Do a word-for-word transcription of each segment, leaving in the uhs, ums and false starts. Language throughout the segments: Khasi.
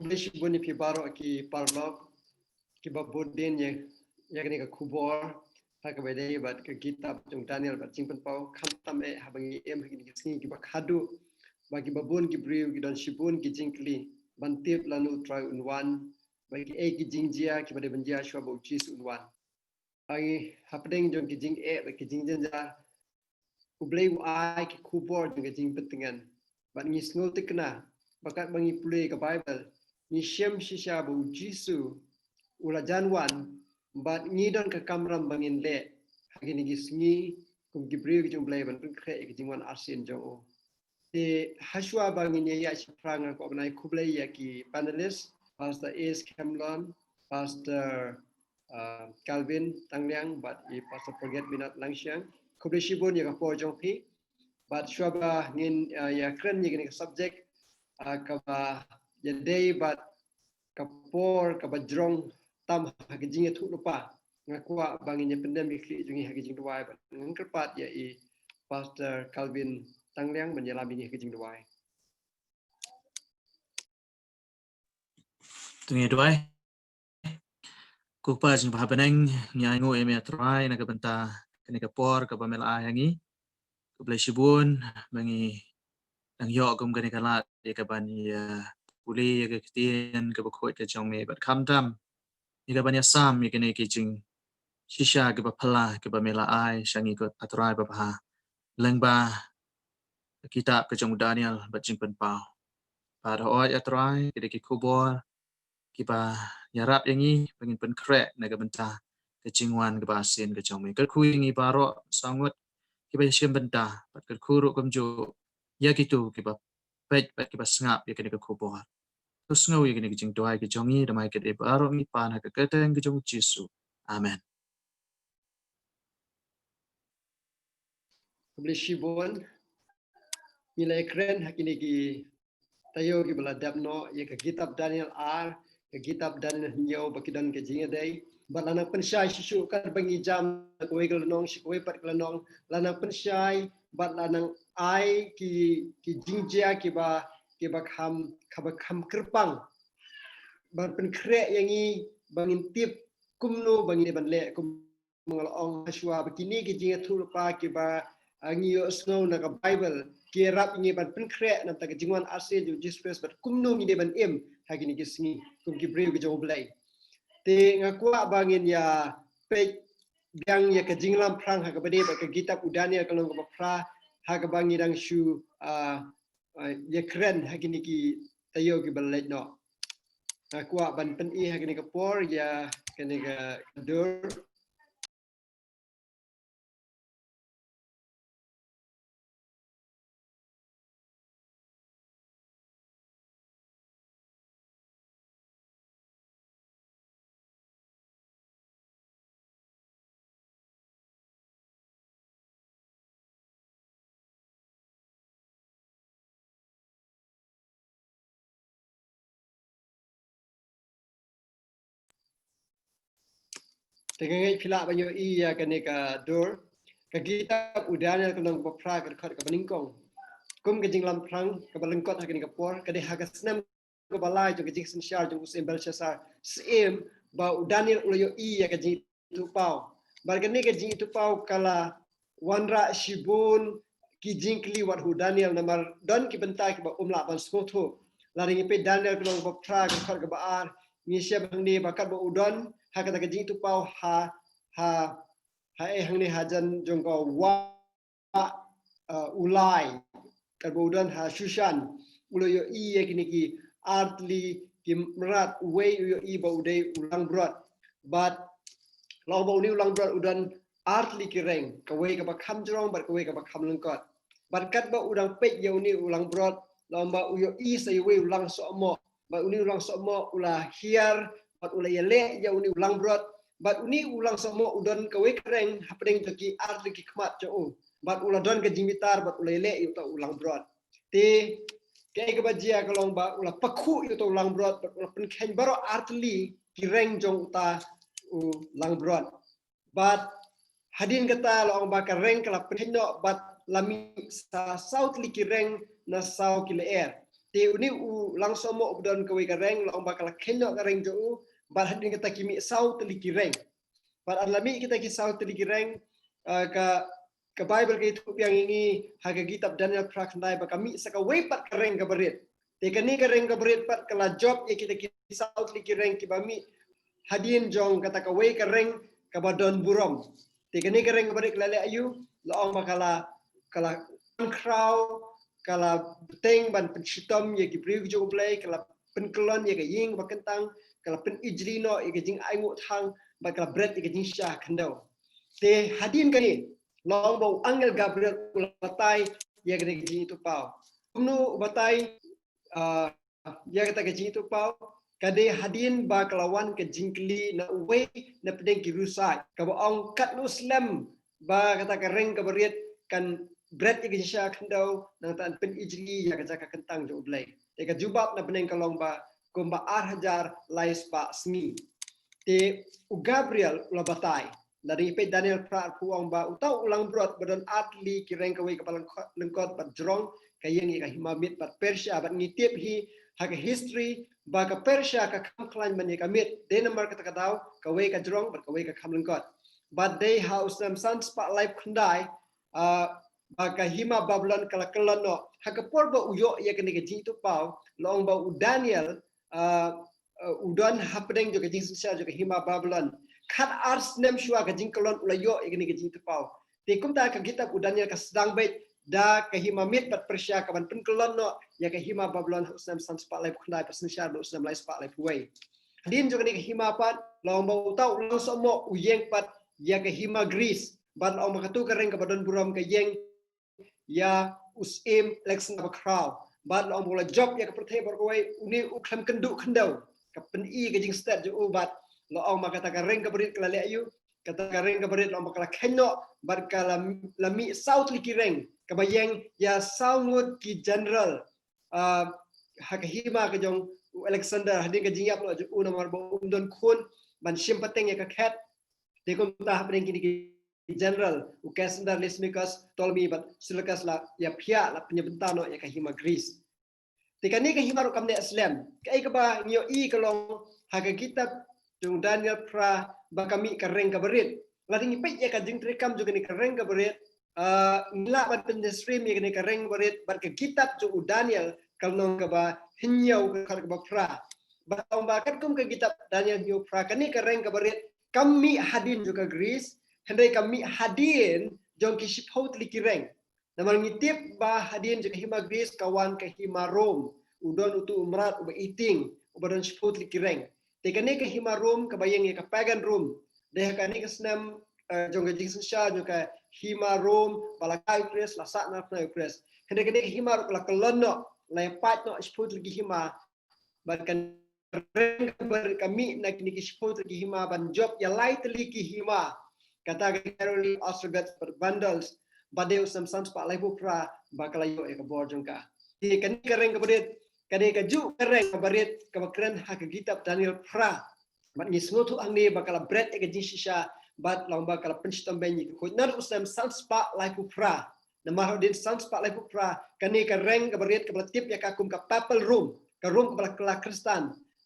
Khublei shibun ïa phi baroh ki paralok kiba bud dien ïa, ïa kane ka khubor ha kaba ïadei bad ka kitab jong Daniel bad Jingpynpaw, khamtam eh haba ngi im ha kine ki sngi kiba khadduh ba kiba bun ki briew ki don shibun ki jingkylli ban tip lano U Trai un wan, ba kiei ki jingjia kiba dei ban jia shuwa ba U Jisu un wan. Ba ngi hapdeng jong ki jingeh bad ki jingjynjar, U Blei u ai ki khubor jong ka jingpyntngen. Bad ngi sngewthikna ba katba ngi pule ka Baibl, ngi shem shisha ba U Jisu u la jan wan, bad ngi don ka kamram ba ngin leh ha kine ki sngi kum ki briew ki jong U Blei ban pynkhreh ïa ka jingwan arsien jong u. Te hashwa ba ngin ïa ïaid shaphrang, nga kwah ban ai khublei ïa ki panelist, Pastor Ace Khemlon, Pastor, uh, Calvin Tangliang bad i Pastor Forget Minot Langshiang. Khublei shibun ïa ka por jong phi. Bad shuwa ba ngin, uh, ïa kren ïa kane ka subject, uh, kaba ïadei bad ka por kaba jrong tam ha ka jingïathuhlypa, nga kwah ba ngin ïa pyndem ïa ka khlieh jong ngi ha ka jingduwai bad ngan kyrpad ïa i Pastor Calvin Tangliang ban ïalam ïa ngi ha ka jingduwai. To ngin ïa duwai. Ko Kpa jong ngi ba ha bneng, ngi ainguh ïa me, Trai, na ka bynta kane ka por kaba me la ai ha ngi. Khublei shibun ba ngi dang ïoh kum kane ka lad ïa ka ban ïa pule ïa ka ktien kaba khuid ka jong me, bad khamtam ïa ka ban ïasam ïa kine ki jingshisha kiba phylla kiba me la ai sha ngi, ko Trai babha, lyngba ka kitab ka jong u Daniel bad Jingpynpaw. Bad hooid, A Trai, ki dei ki khubor kiba ïarap ïa ngi ba ngin pynkhreh na ka bynta ka jingwan kaba arsien ka jong me. Kyrkhu ïa ngi baroh saw ngut kiba ïashem bynta, bad kyrkhu ruh kumjuh ïa kito kiba peit bad kiba sngap ïa kane ka khubor. To sngew ïa kane ka jingduwai ka jong ngi, da mai ka dei baroh ngi pan ha ka kyrteng ka jong u Jisu. Amen. Khublei shibun. Ngi la ïakren ha kine ki taïew kiba la dep noh ïa ka kitab Daniel ar, ka kitab Daniel hynñiew, ba ki don ka jingïadei. Bad la nang pynshai shuh shuh katba ngi jam kawei ka lynnong sha kawei pat ka lynnong, la nang pynshai bad la nang ai ki, ki jingjia kiba, kiba kham, kaba kham kyrpang ban pynkhreh ïa ngi ba ngin tip kumno ba ngi dei ban leh, kum nga la ong hashwa ba kine ki jingïathuhlypa kiba, ah, ngi ïohsngew na ka Baibl ki ïarap ïa ngi ban pynkhreh na ka bynta ka jingwan arsien jong u Jisu Khrist bad kumno ngi dei ban im ha kine ki sngi kum ki briew ki jong U Blei. Te nga kwah ba ngin ïa peit biang ïa ka Jinglamphrang ha kaba dei bad ka kitab u Daniel ka lynnong kaba phra, ha kaba ngi dang shu, ah, ah, ïakren ha kine ki taïew kiba la leit noh. Nga kwah ban pyni ha kane ka por ïa kane ka dur. Te nga ngeit phi lah ban ïohi ïa kane ka dur. Ka kitab u Daniel ka lynnong kaba phra, ka dkhot kaba nyngkong. Kum ka Jinglamphrang kaba lyngkot ha kane ka por, ka dei ha ka snem kaba lai jong ka jingsynshar jong u syiem Belshassar, syiem ba u Daniel u la ïohi ïa ka jingithuhpaw. Bad kane ka jingithuhpaw ka la wanrah shibun ki jingkylli wat ha u Daniel, namar don ki bynta kiba um lah ban sngewthuh. Lada ngi peit Daniel ka lynnong kaba phra, ka dkhot kaba ar, ngi shem hangne ba katba u don ha kata ka jingithuhpaw ha, ha, ha, eh, hangne hajan jong ka wah, uh, Ulai, katba u don ha Shushan, u la ïohi ïa kine ki artylli ki mrad, uwei u ïohi ba u dei u langbrot. Bad la ong ba une u langbrot u don artylli ki reng, kawei kaba kham jrong bad kawei kaba kham lyngkot. Bad katba u dang peit ïa une u langbrot, la ong ba u ïohi sa ïa uwei u langsohmoh. Bad une u langsohmoh u la hiar, bad u la ïaleh ïa une u langbrot. Bad une u langsohmoh u don kawei ka reng hapdeng jong ki artylli ki khmat jong u. Bad u la don ka jingbitar, bad u la ïaleh ïa uta u langbrot. Te kaei kaba jia ka long ba u la pynkhuh ïa uta u langbrot, bad u la pynkheiñ baroh artylli ki reng jong uta u langbrot. Bad hadien kata la ong ba ka reng ka la pynkheiñ noh bad la mih sa saw tylli ki reng na saw ki lyer. Te une u Langsohmoh uba don kawei ka reng, la ong ba ka la kheiñ noh ka reng jong u, bad hadien kata ki mih saw tylli ki reng. Bad haba la mih kita ki saw tylli ki reng, ah, ka, ka Baibl ka ïathuh biang ïa ngi ha ka kitab Daniel phra khyndai ba ka mih sa kawei pat ka reng kaba rit. Te kane ka reng kaba rit pat ka la jop ïa kita ki saw tylli ki reng kiba mih hadien jong kata kawei ka reng kaba don burom. Te kane ka reng kaba rit ka la leh aïu, la ong ba ka la, ka la khraw, ka la bteng ban pynshitom ïa ki briew ki jong U Blei, ka la pynkyllon ïa ka ïing ba kyntang, ka la pynijli noh ïa ka jingainguh thang, bad ka la bret ïa ka jingshisha khyndew. Te hadien kane, la ong ba u angel Gabriel u la batai ïa kane ka jingïathuhpaw. Kumno u batai, ah, ïa kata ka jingïathuhpaw? Ka dei hadien ba ka la wan ka jingkylli na uwei na pdeng ki riewsaid, kaba ong katno slem ba kata ka reng kaba rit kan bret ïa ka jingshisha khyndew, nangta kan pynijli ïa ka jaka kyntang jong U Blei. Te ka jubab na bneng ka long ba kumba ar hajar lai spah sngi. Te u Gabriel u la batai. Lada ngi peit Daniel phra arphew u ong ba uta u langbrot ba don ar tylli ki reng kawei kaba lyngkot, lyngkot bad jrong, ka ïeng ïa ka hima Miet bad Persia, bad ngi tip hi ha ka history ba ka Persia ka kham khlaiñ ban ïa ka Miet. Dei namar kata ka daw kawei ka jrong bad kawei ka kham lyngkot. Bad dei ha u snem san spah laiphew khyndai, ah, ba ka hima Babilon ka la kyllon noh. Ha ka por ba u ïoh ïa kane ka jingïathuhpaw, la ong ba u Daniel, ah, ah, u don hapdeng jong ka jingsynshar jong ka hima Babilon. Khatar snem shuwa ka jingkyllon u la ïoh ïa kane ka jingïathuhpaw. Te kumta ka kitab u Daniel ka sdang beit da ka hima Miet bad Persia ka ban pynkyllon noh ïa ka hima Babilon ha u snem san spah laiphew khyndai, pynsynshar bad u snem lai spah laiphew wei. Hadien jong kane ka hima pat, la ong ba uta u Langsohmoh u ïeng pat ïa ka hima Greece. Bad la ong ba kato ka reng kaba don burom ka ïeng ïa u Syiem Alexander Bakhraw. Bad la ong ba u la jop ïa ka pyrthei baroh kawei, une u khlem kynduh khyndew. Ka pyni ka jingstet jong u bad la ong ba kata ka reng kaba rit ka la leh aïu, kata ka reng kaba rit la ong ba ka la kheiñ noh, bad ka la, la mih saw tylli ki reng, kaba ïeng ïa saw ngut ki general, ah, ha ka hima ka jong u Alexander, hadien ka jingïap noh jong u namar ba um don khun ban shim pateng ïa ka khet. Te kumta hapdeng kine ki general, u Cassander, Lysimachus, Ptolemy bad Seleucus la ïaphiah, la pynïabynta noh ïa ka hima Greece. Te kane ka hima ruh kam neh slem. Kaei kaba ngi ïohi ka long ha ka kitab jong u Daniel phra ba ka mih ka reng kaba rit. Lada ngi peit ïa ka jingtreikam jong kane ka reng kaba rit, ah, ngi lah ban pynïasyriem ïa kane ka reng kaba rit bad ka kitab jong u Daniel ka lynnong kaba hynñiew, ka dkhot kaba phra. Bad ong ba katkum ka kitab Daniel hynñiew phra, kane ka reng kaba rit kam mih hadien jong ka Greece, hynrei ka mih hadien jong ki shiphew tylli ki reng. Namar ngi tip ba hadien jong ka hima Greece ka wan ka hima Rome, u don utu u mrad uba iting, uba don shiphew tylli ki reng. Te kane ka hima Rome kaba ïeng ïa ka pagan Rome. Dei ha kane ka snem, eh, jong ka jingsynshar jong ka hima Rome ba la kai u Khrist, la sahnarphna ïa u Khrist. Hynrei kane ka hima ruh ka la kyllon noh, la ïapait noh shiphew tylli ki hima. Bad ka reng kaba rit ka mih na kine ki shiphew tylli ki hima ban jop ïa lai tylli ki hima. Kata ka Heruli, Ostrogoths bad Vandals, ba dei u snem san spah laiphew phra ba ka la ïoh ïa ka bor jong ka. Te kane ka reng kaba rit ka dei kajuh ka reng kaba rit kaba kren ha ka kitab Daniel phra. Bad ngi sngewthuh hangne ba ka la bret ïa ka jingshisha bad la ong ba ka la pynshitom beiñ ïa ki khuid. Naduh u snem san spah laiphew phra. Namar hadien san spah laiphew phra, kane ka reng kaba rit kaba la tip ïa ka kum ka Papal Rome, ka Rome kaba la kylla Khristan,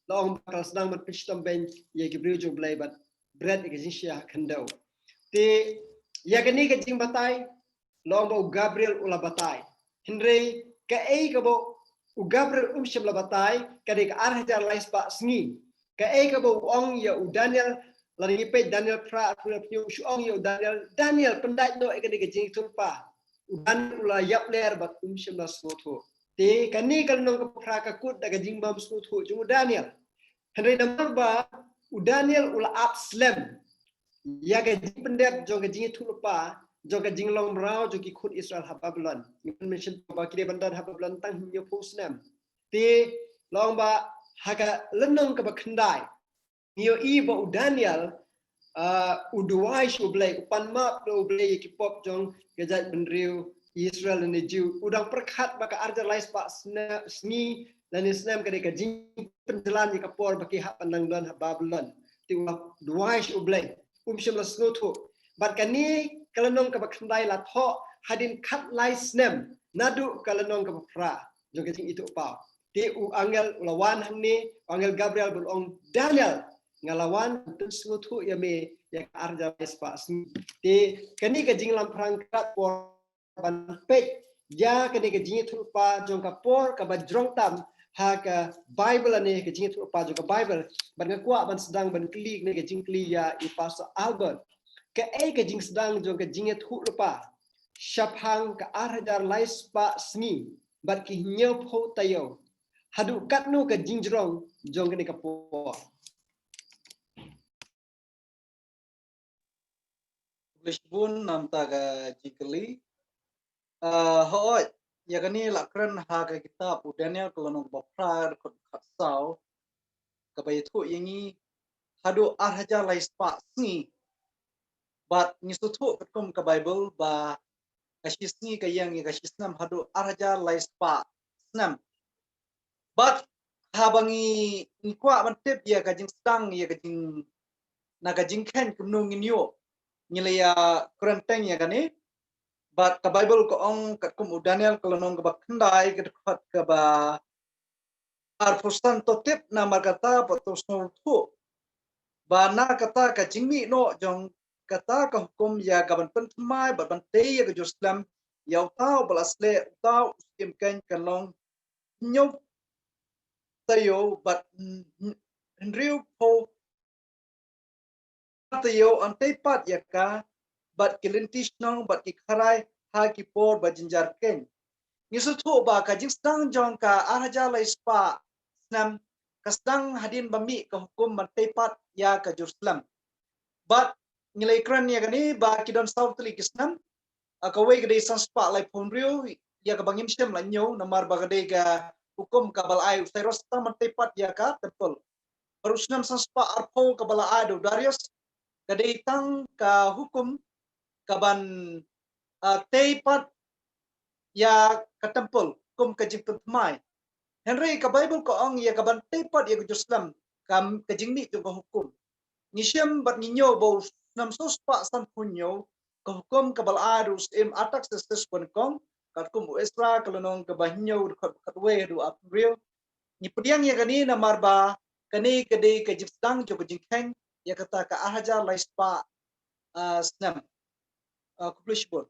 la ong ba ka la sdang ban pynshitom beiñ ïa ki briew jong U Blei bad bret ïa ka jingshisha khyndew. Te ïa kane ka jingbatai la ong ba u Gabriel u la batai. Hynrei kaei kaba u Gabriel um shym la batai, ka dei ka ar hajar lai spah sngi. Kaei kaba u ong ïa u Daniel, lada ngi peit Daniel phra arphew hynñiew, u shu ong ïa u Daniel, Daniel, pyndait noh ïa kane ka jingïathuhlypa. U Daniel u la ïap ler bad um shym la sngewthuh. Te kane ka lynnong kaba phra ka kut da ka jingbym sngewthuh jong u Daniel. Hynrei namar ba u Daniel u la ap slem ïa ka jingpyndep jong ka jingïathuhlypa jong ka jinglong mraw jong ki khun Israel ha Babilon. Ngi pynmynshwa ba ki dei ban don ha Babilon tang hynñiewphew snem. Te la ong ba ha ka lynnong kaba khyndai ngi ïohi ba u Daniel, ah, u duwai sha U Blei, u pan map na U Blei ïa ki pop jong ka jaitbynriew Israel lane Jiw. U dang pyrkhat ba ka ar hajar lai spah sne-, sngi lane snem ka dei ka jingpynjlan ïa ka por ba ki hap ban nang don ha Babilon. Te u duwai sha U Blei, um shym la sngewthuh. Bad kane ka lynnong kaba khyndai la thoh hadien khatlai snem naduh ka lynnong kaba phra jong ka jingïathuhpaw. Te u angel u la wan hangne, u angel Gabriel bad u ong, Daniel, nga la wan ban pynsngewthuh ïa me ïa ka ar hajar lai spah sngi. Te kane ka jinglamphrang ka por ban peit ïa kane ka jingïathuhlypa jong ka por kaba jrong tam ha ka Baibl, ne ka jingïathuhlypa jong ka Baibl. Bad nga kwah ban sdang ban kylli kane ka jingkylli ïa i Pastor Albert. Kaei ka jingsdang jong ka jingïathuhlypa shaphang ka ar hajar lai spah sngi bad ki hynñiewphew taïew? Haduh katno ka jingjrong jong kane ka por? Khublei shibun namar ka jingkylli. Ah, hooid, ïa kane la kren ha ka kitab u Daniel ka lynnong ba phra, dkhot khatsaw, kaba ïathuh ïa ngi haduh ar hajar lai spah sngi. Bad ngi sngewthuh katkum ka Baibl ba ka shi sngi ka ïeng ïa ka shi snem haduh ar hajar lai spah snem. Bad haba ngi, ngi kwah ban tip ïa ka jingsdang ïa ka jing, na ka jingkheiñ kumno ngin ïoh, ngi la ïa kren teng ïa kane. Bad ka Baibl ka ong katkum u Daniel ka lynnong kaba khyndai ka dkhot kaba arphew san, to tip namar kata bad to sngewthuh ba na kata ka jingmih noh jong kata ka hukum ïa ka ban pynthymmai bad ban tei ïa ka Jerusalem ïa uta uba la sleh, uta u syiem keiñ, kan long hynñiew taïew bad hynriewphew taïew yn tei pat ïa ka bad ki lynti shnong bad ki kharai ha ki por ba jynjar keiñ. Ngi sngewthuh ba ka jingsdang jong ka ar hajar lai spah snem ka sdang hadien ba mih ka hukum ban tei pat ïa ka Jerusalem. Bad ngi la ïakren ïa kane ba ki don saw tylli ki snem. Ah, kawei ka dei san spah laiphew hynriew, ïa kaba ngim shym la ñiew namar ba ka dei ka hukum kaba la ai u Cyrus tang ban tei pat ïa ka temple. Bad u snem san spah arphew kaba la ai da u Darius, ka dei tang ka hukum ka ban, ah, tei pat ïa ka temple kum ka jingpynthymmai. Hynrei ka Baibl ka ong ïa ka ban tei pat ïa ka Jerusalem ka, ka jingmih jong ka hukum. Ngi shem bad ngi ñiew ba u snem saw spah sanphew hynñiew ka hukum kaba la ai da u Syiem Artaxerxes ba nyngkong, katkum u Ezra ka lynnong kaba hynñiew dkhot khatwei haduh arphew hynriew. Ngi pdiang ïa kane namar ba kane ka dei ka jingsdang jong ka jingkheiñ ïa kata ka ar hajar lai spah, ah, snem. Ah, khublei shibun.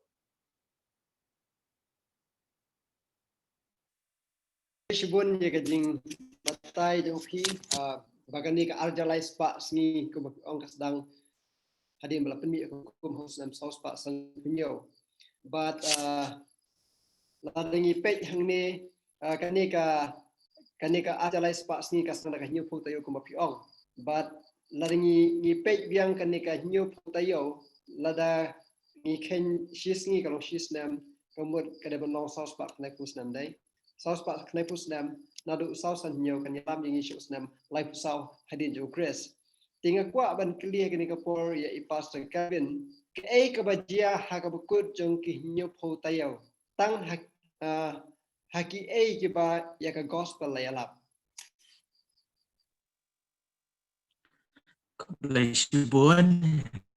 Shibun ïa ka jingbatai jong phi, ah, ba kane ka ar hajar lai spah sngi kumba ong ka sdang hadien ba la pynmih ka hukum ha u snem saw spah sanphew hynñiew. Bad, ah, lada ngi peit hangne, ah, kane ka, kane ka ar hajar lai spah sngi ka sdang da ka hynñiewphew taïew kumba phi ong. Bad lada ngi, ngi peit biang kane ka hynñiewphew taïew, lada ngi kheiñ shi sngi ka long shi snem, ka mut ka dei ban long saw spah khyndaiphew snem dei. Saw spah khyndaiphew snem, naduh saw san hynñiew kan ïalam ïa ngi sha u snem laiphew saw hadien jong u Khrist. Te nga kwah ban kylli ha kane ka por ïa i Pastor Kevin, kaei kaba jia ha kaba kut jong ki hynñiewphew taïew? Tang ha, ah, ha kiei kiba ïa ka gospel la ïalap? Khublei shibun,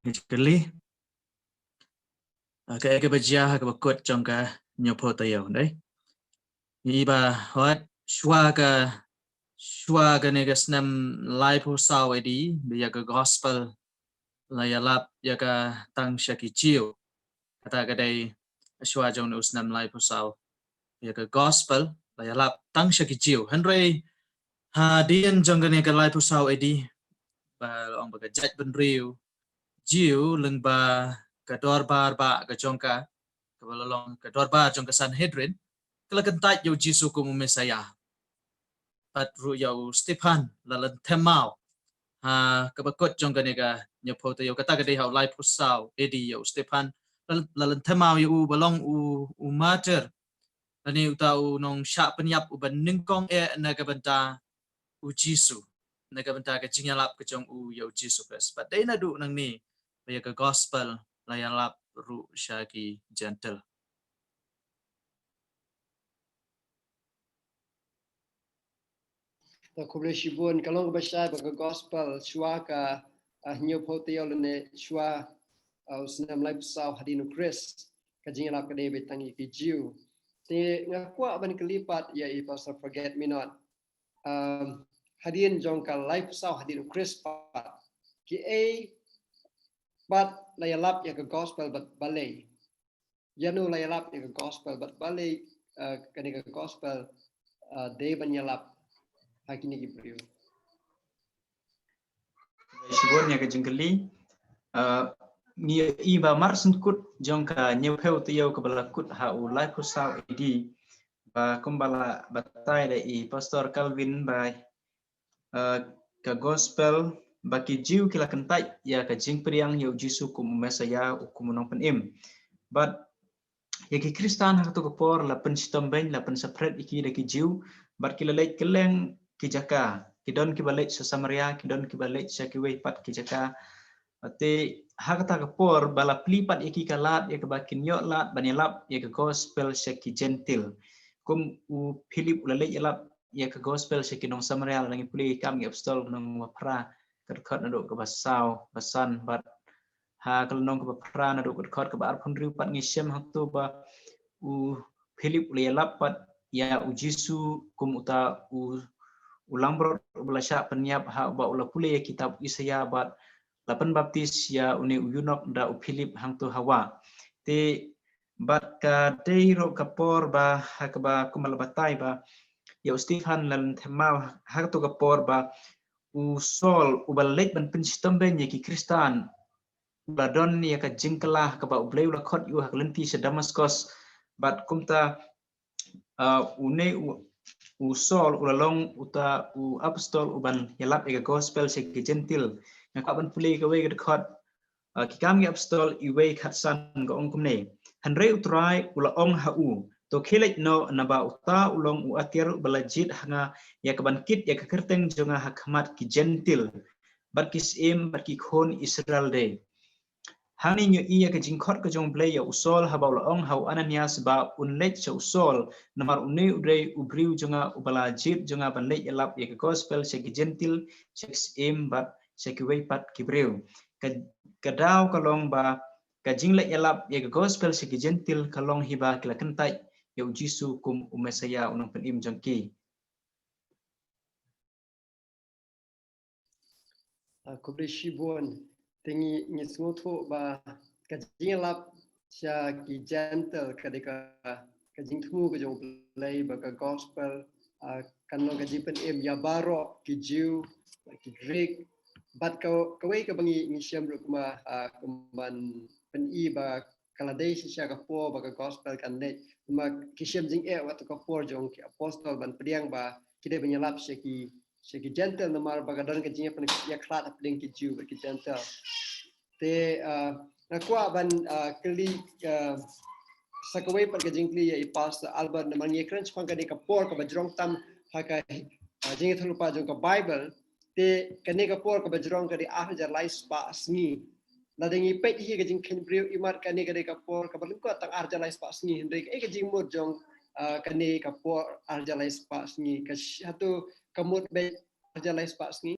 khublei. Ah, kaei kaba jia ha kaba kut jong ka hynñiewphew taïew, dei? Ngi i ba hot shuwa ka, shuwa kane ka snem laiphew saw A D, ba ïa ka gospel la ïalap ïa ka tang sha ki Jiw. Kata ka dei shuwa jong u snem laiphew saw. Ïa ka gospel la ïalap tang sha ki Jiw. Hynrei hadien jong kane ka laiphew saw A D, ba la ong ba ka jaitbynriew Jiw lyngba ka dorbar ba ka jong ka, kaba la long ka dorbar jong ka Sanhedrin, ka la kyntait ïa u Jisu kum u Messaïah. Bad ruh ïa u Stephan la lynthem maw ha kaba kut jong kane ka hynñiewphew taïew, kata ka dei ha u laiphew saw A D, ïa u Stephan la, la lynthem maw ïa u ba long u, u martyr, lane uta u nongshah pynïap uba nyngkong eh na ka bynta u Jisu, na ka bynta ka jingïalap ka jong u ïa u Jisu Khrist. Bad dei naduh nangne ba ïa ka gospel la ïalap ruh sha ki Jentil. To khublei shibun, ka long kaba shai ba ka gospel shuwa ka, ah, hynñiewphew taïew lane shuwa, ah, u snem laiphew saw hadien u Khrist, ka jingïalap ka dei beit tang ïa ki Jiw. Te nga kwah ban kylli pat ïa i Pastor Forget Me Not. Um, hadien jong ka laiphew saw hadien u Khrist pat, kiei pat la ïalap ïa ka gospel bad balei? Ïano la ïalap ïa ka gospel bad balei, uh, kane ka gospel, uh, dei ban ïalap ha kine ki briew? Shibun ïa ka jingkylli. Uh, ngi ïohi ba marsynkut jong ka hynñiewphew taïew kaba la kut ha u laiphew saw A D, ba kumba la batai da i Pastor Calvin ba, uh, ka gospel, ba ki Jiw ki la kyntait ïa ka jingpdiang ïa u Jisu kum u Messaïah, u kum u nongpynim. Bad ïa ki Khristan ha kato ka por la pynshitom beiñ, la pynsaphriang ïa ki da ki Jiw, bad ki la leit kylleng ki jaka, ki don kiba leit sha Samaria, ki don kiba leit sha kiwei pat ki jaka. Te ha kata ka por ba la plie pat ïa ki ka lad ïa kaba kin ïoh lad ban ïalap ïa ka gospel sha ki Jentil. Kum u Philip u la leit ïalap ïa ka gospel sha ki nong Samaria, la ngi pule Kam ki Apostol lynnong ba phra, ka dkhot naduh kaba saw, ba san, bad ha ka lynnong kaba phra naduh ka dkhot kaba arphew hynriew pat ngi shem hangto ba u Philip u la ïalap pat ïa u Jisu kum uta u, u langbrot uba la shah pynïap, ha uba u la pule ïa kitab Isaïah bad la pynbaptis ïa une u eunuch da u Philip hangto ha wah. Te bad ka dei ruh ka por ba ha kaba kumba la batai ba ïa u Stephen la lynthem maw, ha kato ka por ba u Saul uba la leit ban pynshitom beiñ ïa ki Khristan u la don ïa ka jingkylla kaba U Blei u la khot ïa u ha ka lynti sha Damaskos. Bad kumta, uh, une u, u Saul u la long uta u apostol uban ïalap ïa ka gospel sha ki Jentil. Nga kwah ban pule kawei ka dkhot, uh, Ki Kam ki Apostol wei khatsan, ka ong kumne: Hynrei U Trai u la ong ha u, to khie leit noh, naba uta u long u atiar uba la jied ha nga ïa kaban kit ïa ka kyrteng jong nga ha khmat ki Jentil, bad ki syiem, bad ki khun Israel de. Hangne ngi ïohi ïa ka jingkhot ka jong U Blei ïa u Saul haba u la ong ha u Ananias ba un leit sha u Saul, namar une u dei u briew jong nga uba la jied jong nga ban leit ïalap ïa ka gospel sha ki Jentil, sha ki syiem, bad sha kiwei pat ki briew. Ka, ka daw ka long ba ka jingleit ïalap ïa ka gospel sha ki Jentil ka long hi ba ki la kyntait ïa u Jisu kum u Messaïah, u nongpynim jong ki. Ah, khublei shibun. Te ngi, ngi sngewthuh ba ka jingïalap sha ki Jentil ka dei ka, ka jingthmu ka jong U Blei ba ka gospel, ah, kan long ka jingpynim ïa baroh ki Jiw, ki Grik. Bad ka, kawei kaba ngi, ngi shem ruh kumba, ah, kumban pyni ba ka la dei shisha ka por ba ka gospel kan leit. Namar ki shem jingeh wat ka por jong ki apostol ban pdiang ba ki dei ban ïalap sha ki, sha ki Jentil, namar ba ka don ka jingïapynkhlad hapdeng ki Jiw bad ki Jentil. Te, ah, nga kwah ban, ah, kylli, ah, sa kawei pat ka jingkylli ïa i Pastor Albert, namar ngi kren shaphang kane ka por kaba jrong tam ha ka, ah, jingïathuhlypa jong ka Baibl. Te kane ka por kaba jrong ka dei ar hajar lai spah sngi. Lada ngi peit hi ka jingkheiñ briew, imat kane ka dei ka por kaba lyngkot tang ar hajar lai spah sngi, hynrei kaei ka jingmut jong, ah, kane ka por ar hajar lai spah sngi? Ka sh-, hato ka mut beit ar hajar lai spah sngi?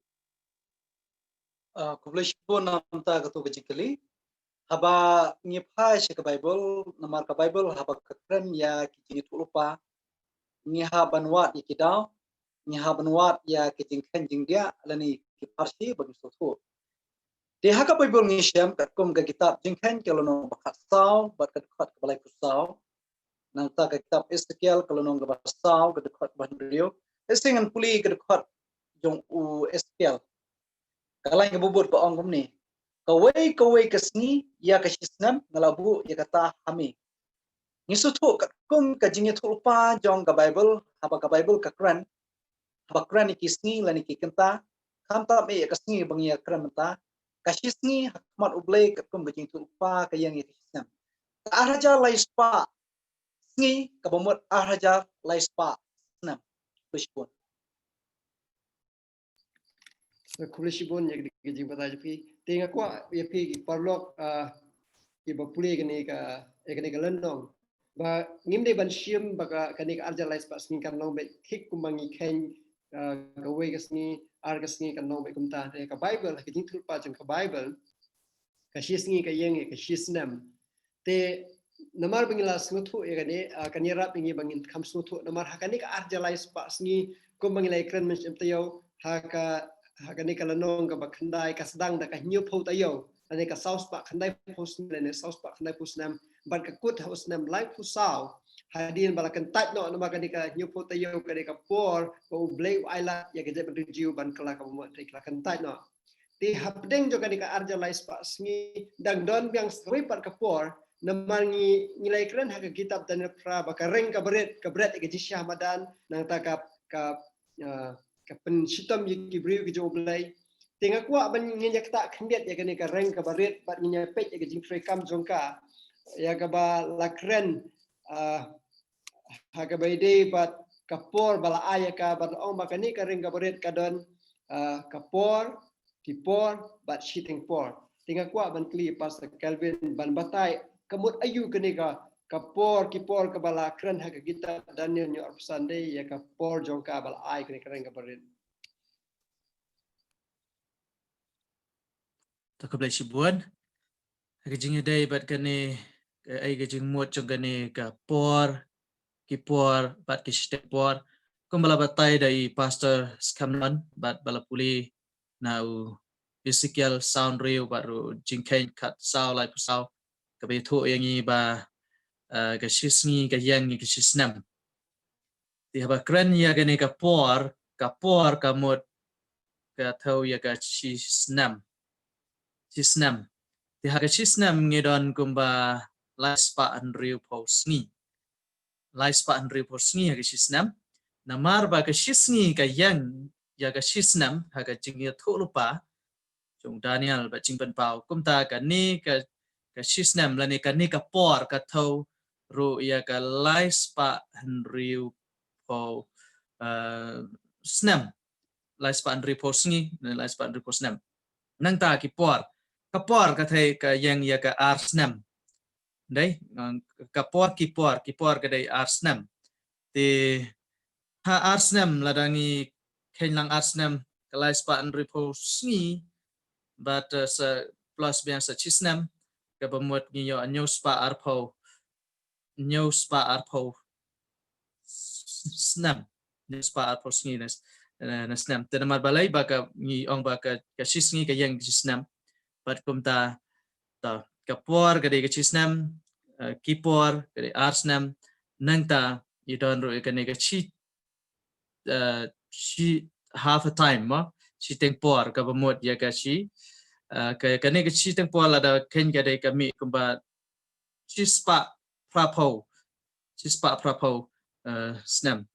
Ah, khublei shibun namar kata ka jingkylli. Haba ngi phai sha ka Baibl, namar ka Baibl haba ka kren ïa ki jingïathuhlypa, ngi hap ban wad ïa ki daw, ngi hap ban wad ïa ki jingkheiñ jingdiah lane ki parsi ba ngi sngewthuh. Te ha ka Baibl ngi shem katkum ka kitab Jingkheiñ ka lynnong ba khatsaw bad ka dkhot kaba laiphew saw. Nangta ka kitab Esekiel ka lynnong kaba saw ka dkhot ba hynriew. Te shisien ngan pule ka dkhot jong u Esekiel. Ka lain kaba bud ka ong kumne: Kawei kawei ka sngi ïa ka shi snem nga la buh ïa kata ha me. Ngi sngewthuh katkum ka jingïathuhlypa jong ka Baibl, haba ka Baibl ka kren, haba kren ïa ki sngi lane ki kynta, khamtam eh ïa ka sngi ba ngi ïa kren mynta, ka shi sngi ha khmat U Blei katkum ka jingïathuhlypa ka ïeng ïa ka shi snem. Ka ar hajar lai spah sngi kaba mut ar hajar lai spah snem. Khublei shibun. Khublei shibun ïa ka jingbatai jong phi. Te nga kwah ïa phi ki paralok, ah, kiba pule kane ka, ïa kane ka lynnong, ba ngim dei ban shim ba ka, kane ka ar hajar lai spah sngi kan long beit thik kumba ngi kheiñ, ah, kawei ka sngi, ar ka sngi kan long beit kumta. Te ka Baibl, ka jingïathuhlypa jong ka Baibl, ka shi sngi ka ïeng ïa ka shi snem. Te Namar ba ngi la sngewthuh ïa kane, ah, kan ïarap ïa ngi ba ngin kham sngewthuh. Namar ha kane ka ar hajar lai spah sngi, kum ba ngi la ïakren mynshem taïew, ha ka, ha kane ka lynnong kaba khyndai ka sdang da ka hynñiewphew taïew, lane ka saw spah khyndaiphew sngi, lane saw spah khyndaiphew snem, bad ka kut ha u snem laiphew saw. Hadien ba la kyntait noh namar kane ka hynñiewphew taïew, kane ka por ba U Blei u ailad ïa ka jaitbynriew Jiw ban kylla kaba mut, te ka la kyntait noh. Te hapdeng jong kane ka ar hajar lai spah sngi dang don biang sa kawei pat ka por, namar ngi, ngi la ïakren ha ka kitab Daniel phra ba ka reng kaba rit ka bret ïa ka jingshisha madan, nangta ka, ka, ah, ka pynshitom ïa ki briew ki jong U Blei. Te nga kwah ban ngin ïa ktah khyndiat ïa kane ka reng kaba rit bad ngin ïa peit ïa ka jingtrei kam jong ka, ïa kaba la kren, ah, ha kaba ïadei bad ka por ba la ai ïa ka, bad la ong ba kane ka reng kaba rit ka don, ah, ka por, ki por bad shiteng por. Te nga kwah ban kylli Pastor Kelvin ban batai ka mut aïu kane ka, ka por, ki por kaba la kren ha ka kitab Daniel hynñiew arphew san, dei ïa ka por jong ka ba la ai kane ka reng kaba rit. To khublei shibun. Ha ka jingïadei bad kane, eh, ai ka jingmut jong kane ka por, ki por bad ki shiteng por, kum ba la batai da i Pastor Skamlon bad ba la pule na u Ezekiel saw hynriew bad ruh Jingkheiñ khatsaw laiphew saw, kaba ïathuh ïa ngi ba, eh, ka shisngi ka ïeng ïa ka shisnem. Te haba kren ïa kane ka por, ka por ka mut ka thew ïa ka shisnem. Shisnem. Te ha ka shisnem ngi don kumba lai spah hynriewphew sngi. Lai spah hynriewphew sngi ha ka shisnem. Namar ba ka shisngi ka ïeng ïa ka shisnem ha ka jingïathuhlypa jong Daniel bad Jingpynpaw. Kumta kane ka, ka shisnem lane kane ka por ka thew ruh ïa ka lai spah hynriewphew, eh, snem. Lai spah hynriewphew sngi, ne lai spah hynriewphew snem. Nangta ki por. Ka por ka thew ka ïeng ïa ka ar snem. Dei, eh, ka por, ki por, ki por ka dei ar snem. Te ha ar snem, lada ngi kheiñ lang ar snem, ka lai spah hynriewphew sngi, bad, eh, sa plus biang sa shisnem, kaba mut ngi ïoh hynñiew spah arphew, hynñiew spah arphew snem, hynñiew spah arphew sngi na s-, eh, na snem. Te namar balei ba ka ngi ong ba ka, ka shisngi ka ïeng shisnem. Bad kumta, ta, ka por ka dei ka shisnem, eh, ki por ka dei ar snem, nangta i don ruh ïa kane ka shi, eh, shi half a time mo, shiteng por kaba mut ïa ka shi, eh, ka, kane ka shiteng por lada kheiñ ka dei ka mih kumba shispah phraphew, shispah phraphew, eh, snem.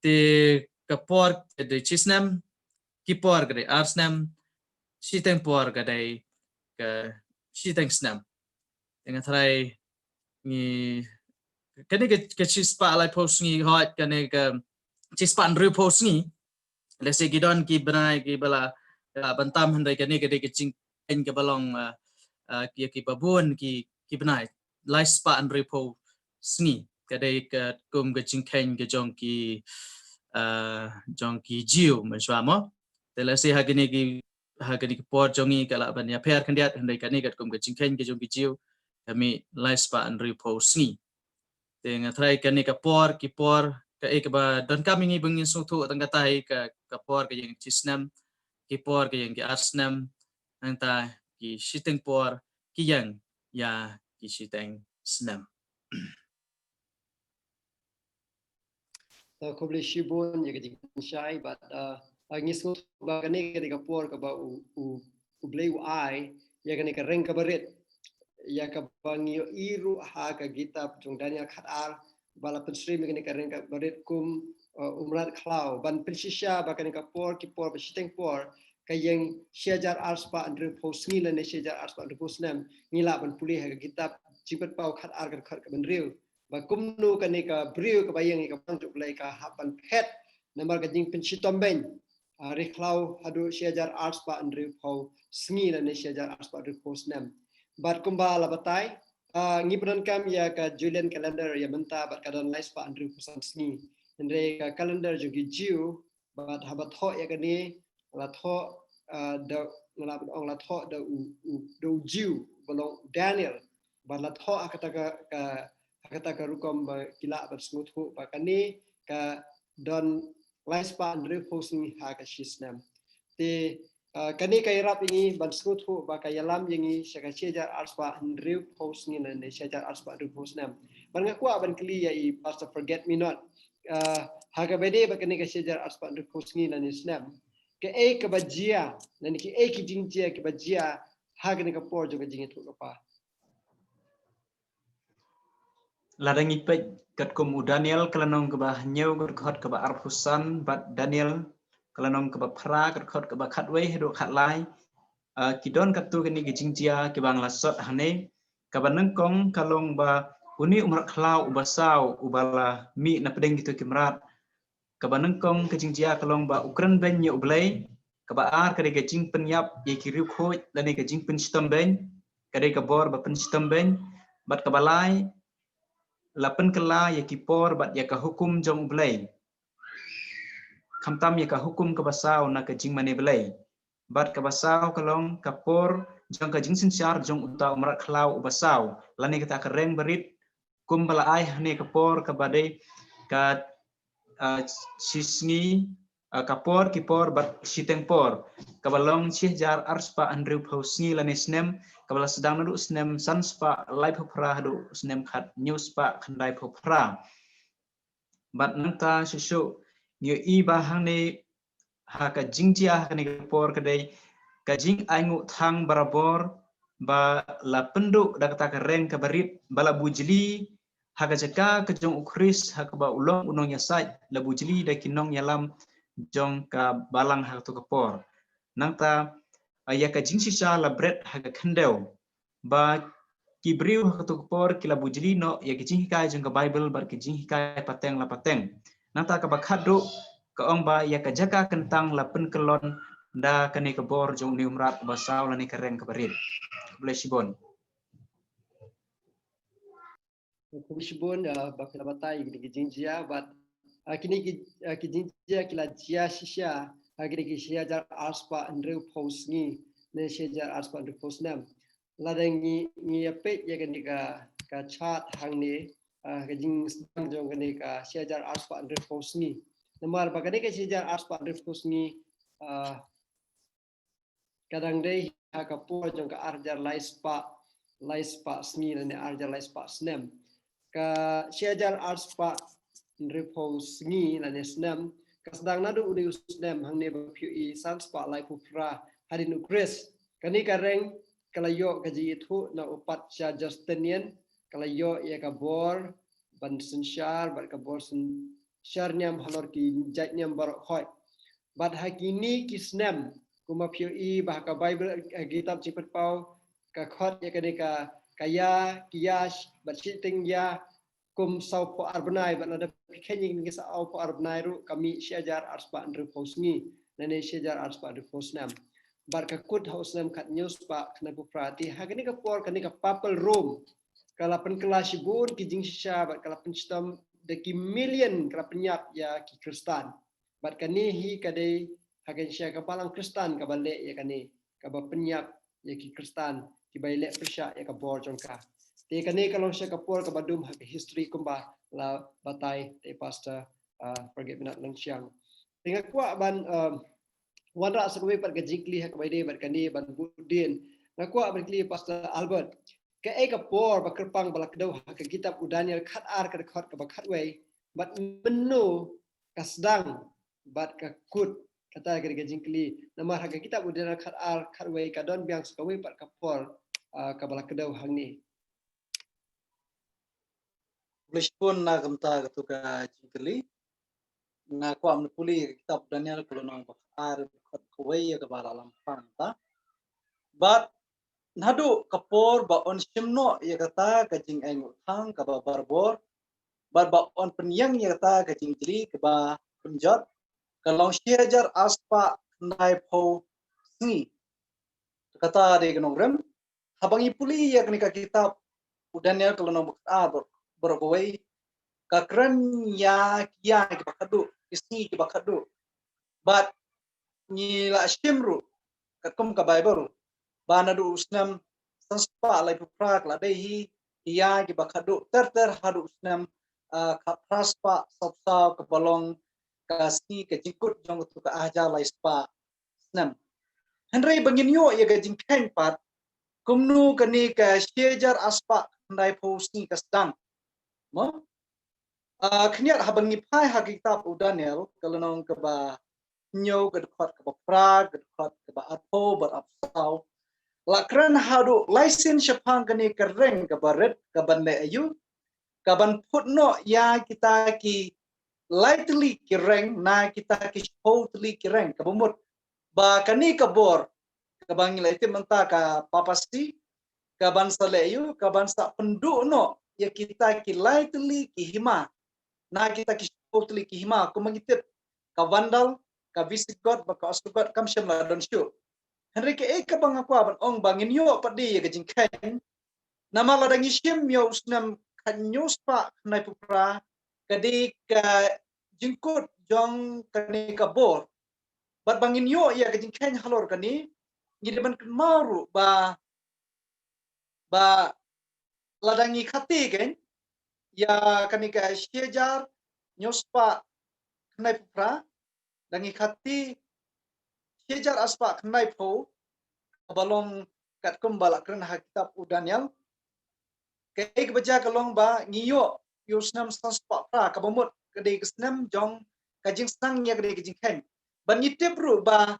Te ka por ka dei shisnem, ki por ka dei ar snem, shiteng por ka dei ka shiteng snem. Te nga tharai ngi, kane ka, ka shispah laiphew sngi, hooid, kane ka shispah hynriewphew sngi. Lehse ki don ki bnai kiba la, la ban tam, hynrei kane ka dei ka jingkheiñ kaba long, ah, ah, ki, kiba bun ki, ki bnai. Lai spah hynriewphew sngi. Ka dei ka kum ka jingkheiñ ka jong ki, ah, jong ki Jiw, mynshuwa mo. Te lehse ha kine ki, ha kine ki por jong ngi ka lah ban ïapher khyndiat, hynrei kane ka kum ka jingkheiñ ka jong ki Jiw, ka mih lai spah hynriewphew sngi. Te nga tharai kane ka por, ki por, kaei kaba donkam ïa ngi ba ngin sngewthuh tang katta hi ka, ka por ka ïeng ki snem, ki por ka ïeng ki ar snem, nangta ki shiteng por ki ïeng ïa ki shiteng snem. To khublei shibun ïa ka jingpynshai bad, uh, uh, ngi sngewthuh ba kane ka dei ka por kaba u, u, U Blei u ai ïa kane ka reng kaba rit, ïa kaba ngi ïohi ruh ha ka kitab jong Daniel khatar, ba la pynsyriem ïa kane ka reng kaba rit kum, uh, u mrad khlaw, ban pynshisha ba kane ka por, ki por, ba shiteng por ka ïeng shi hajar ar spah hynriewphew sngi lane shi hajar ar spah hynriewphew snem. Ngi lah ban pule ha ka kitab Jingpynpaw khatar, ka dkhot kaba hynriew, ba kumno kane ka briew kaba ïeng ïa ka bang jong U Blei ka hap ban phet namar ka jingpynshitom beiñ, ah, ri khlaw haduh shi hajar ar spah hynriewphew sngi lane shi hajar ar spah hynriewphew snem. Bad kumba la batai, ah, ngi pyndonkam ïa ka Julian calendar ïa mynta bad ka don lai spah hynriewphew san sngi. Hynrei ka calendar jong ki Jiw, bad haba thoh ïa kane, la thoh, ah, da, nga lah ban ong la thoh da u, u, da u Jiw ba long u Daniel. Ba la thoh ha kata ka, ka, ha kata ka rukom ba ki lah ban sngewthuh ba kane ka don lai spah hynriew phew sngi ha ka shi snem. Te, ah, kane ka ïarap ïa ngi ban sngewthuh ba ka ïalam ïa ngi sha ka shi hajar ar spah hynriew phew sngi lane shi hajar ar spah hynriew phew snem. Bad nga kwah ban kylli ïa i Pastor Forget Me Not. Ah, ha kaba ïadei bad kane ka shi hajar ar spah hynriew phew sngi lane snem, kaei kaba jia lane kiei ki jingjia kiba jia ha kane ka por jong ka jingïathuhlypa? Lada ngi peit katkum u Daniel ka lynnong kaba hynñiew ka dkhot kaba arphew san bad Daniel ka lynnong kaba phra ka dkhot kaba khatwei haduh khatlai, ah, ki don katto katne ki jingjia kiba nga la sot hangne. Kaba nyngkong ka long ba une u mrad khlaw uba saw uba la mih na pdeng kito ki mrad. Kaba nyngkong ka jingjia ka long ba u kren beiñ ïa U Blei. Kaba ar ka dei ka jingpynïap ïa ki riewkhuid lane ka jingpynshitom beiñ. Ka dei ka bor ba pynshitom beiñ. Bad kaba lai, la pynkylla ïa ki por bad ïa ka hukum jong U Blei, khamtam ïa ka hukum kaba saw na ka jingmane Blei. Bad kaba saw ka long ka por jong ka jingsynshar jong uta u mrad khlaw uba saw lane kata ka reng barit, kumba la ai hangne ka por kaba dei ka, ah, shi sngi, ah, ka por ki por bad shiteng por, kaba long shi hajar ar spah hynriew phew sngi lane snem, kaba la sdang naduh snem san spah laiphew phra haduh snem khathynñiew spah khyndaiphew phra. Bad nangta shuh shuh ngi ïohi ba hangne ha ka jingjia ha kane ka por ka dei ka jingainguh thang barabor ba la pynduh da kata ka reng kaba rit ba la bujli ha ka jaka ka jong U Khrist ha kaba u long u nongïasaid, la bujli da ki nongïalam jong ka balang ha kato ka por. Nangta, ah, ïa ka jingshisha la bret ha ka khyndew ba ki briew ha kato ka por ki la bujli noh ïa ki jinghikai jong ka Baibl bad ki jinghikai pateng la pateng. Nangta kaba khatduh ka ong ba ïa ka jaka kyntang la pynkyllon da kane ka bor jong une u mrad uba saw lane ka reng kaba rit. Khublei shibun. Khublei shibun, ah, ba phi la batai ïa kine ki jingjia bad, ah, kine ki, ah, ki jingjia ki la jia shisha ha kine ki shi hajar ar spah hynriew phew sngi ne shi hajar ar spah hynriew phew snem. Lada ngi, ngi ïa peit ïa kane ka, ka chart hangne, ah, ka jingsdang jong kane ka shi hajar ar spah hynriew phew sngi. Namar ba kane ka shi hajar ar spah hynriew phew sngi, ah, ka dang dei ha ka por jong ka ar hajar lai spah, lai spah sngi lane ar hajar lai spah snem. Ka shi hajar ar spah hynriew phew sngi lane snem ka sdang naduh une u snem hangne ba phi ïohi san spah laiphew phra hadien U Khrist. Kane ka reng ka la ïoh ka jingïathuh na u patsha Justinian, ka la ïoh ïa ka bor ban synshar bad ka bor synshar niam halor ki jait niam baroh khoit. Bad ha kine ki snem, kumba phi ïohi ba ha ka Baibl, ha ka kitab Jingpynpaw, ka khot ïa kane ka, ka ïa, ki ïa, bad shiteng ïa, kum saw phew ar bnai, bad lada phi kheiñ ïa kine ki saw phew ar bnai ruh, ka mih shi hajar ar spah hynriew phew sngi, lane shi hajar ar spah hynriew phew snem. Bad ka kut ha u snem khathynñiew spah khyndaiphew phra. Te ha kane ka por, kane ka Papal Rome ka la pynkylla shibun ki jingshisha bad ka la pynshitom da ki million, ka la pynïap ïa ki Khristan. Bad kane hi ka dei ha ka jingshisha ka balang Khristan kaba leh ïa kane, kaba pynïap ïa ki Khristan kiba ïaleh pyrshah ïa ka bor jong ka. Te kane ka long shisha ka por kaba dum ha ka history kumba la batai da i Pastor, ah, Forget Me Not Langshiang. Te nga kwah ban, um, wanrah sa kawei pat ka jingkylli ha kaba ïadei bad kane ban bud dien. Nga kwah ban kylli Pastor Albert, kaei ka por ba kyrpang ba la kdew ha ka kitab u Daniel khatar ka dkhot kaba khatwei, bad mynno ka sdang bad ka kut? Kata ka dei ka jingkylli. Namar ha ka kitab u Daniel khatar khatwei ka don biang sa kawei pat ka por, ah, kaba la kdew hangne. Khublei shibun na ka bynta kato ka jingkylli. Nga kwah ban pule ïa ka kitab Daniel ka lynnong ba khatar, dkhot kawei ïa kaba la lam pang ta. Bad naduh ka por ba yn shim noh ïa kata ka jingainguh thang kaba barabor, bad ba yn pynïeng ïa kata ka jingjli kaba pynjot, ka long shi hajar ar spah khyndaiphew sngi. Kata dei ka nongrim. Haba ngi pule ïa kane ka kitab u Daniel ka lynnong ba khatar, baroh kawei, ka kren ïa ki ïa kiba khadduh, ki sngi kiba khadduh. Bad ngi la shim ruh katkum ka Baibl ba naduh u snem san spah laiphew phra ka la dei hi ïa kiba khadduh ter ter haduh u snem, ah, khatphra spah sawphew saw kaba long ka sngi ka jingkut jong katu ka ar hajar lai spah snem. Hynrei ba ngin ïoh ïa ka jingkheiñ pat kumno kane ka shi hajar ar spah khyndaiphew sngi ka sdang. Mo? Ah, khyndiat haba ngi phai ha ka kitab u Daniel, ka lynnong kaba hynñiew, ka dkhot kaba phra, ka dkhot kaba arphew bad arphew saw, la kren haduh lai sien shaphang kane ka reng kaba rit, kaban leh aïu, kaban phut noh ïa kita ki lai tylli ki reng na kita ki shiphew tylli ki reng, kaba mut ba kane ka bor kaba ngi la tip mynta ka papacy, kaban sa leh aïu, kaban sa pynduh noh ïa kita ki lai tylli ki hima, na kita ki shiphew tylli ki hima, kumba ngi tip, ka Vandal, ka Visigoth bad ka Ostrogoth kam shym la don shuh. Hynrei kaei kaba nga kwah ban ong ba ngin ïoh pat de ïa ka jingkheiñ, namar lada ngi shim ïa u snem khathynñiew spah khyndaiphew phra, ka dei ka jingkut jong kane ka bor. Bad ba ngin ïoh ïa ka jingkheiñ halor kane, ngi dei ban kynmaw ruh ba, ba lada ngi khati keiñ ïa kane ka shi hajar hynñiew spah khyndaiphew phra, lada ngi khati shi hajar ar spah khyndaiphew, kaba long katkum ba la kren ha kitab u Daniel. Kaei kaba jia ka long ba ngi ïoh ïa u snem san spah phra, kaba mut ka dei ka snem jong ka jingsneng ïa ka dei ka jingkheiñ. Bad ngi tip ruh ba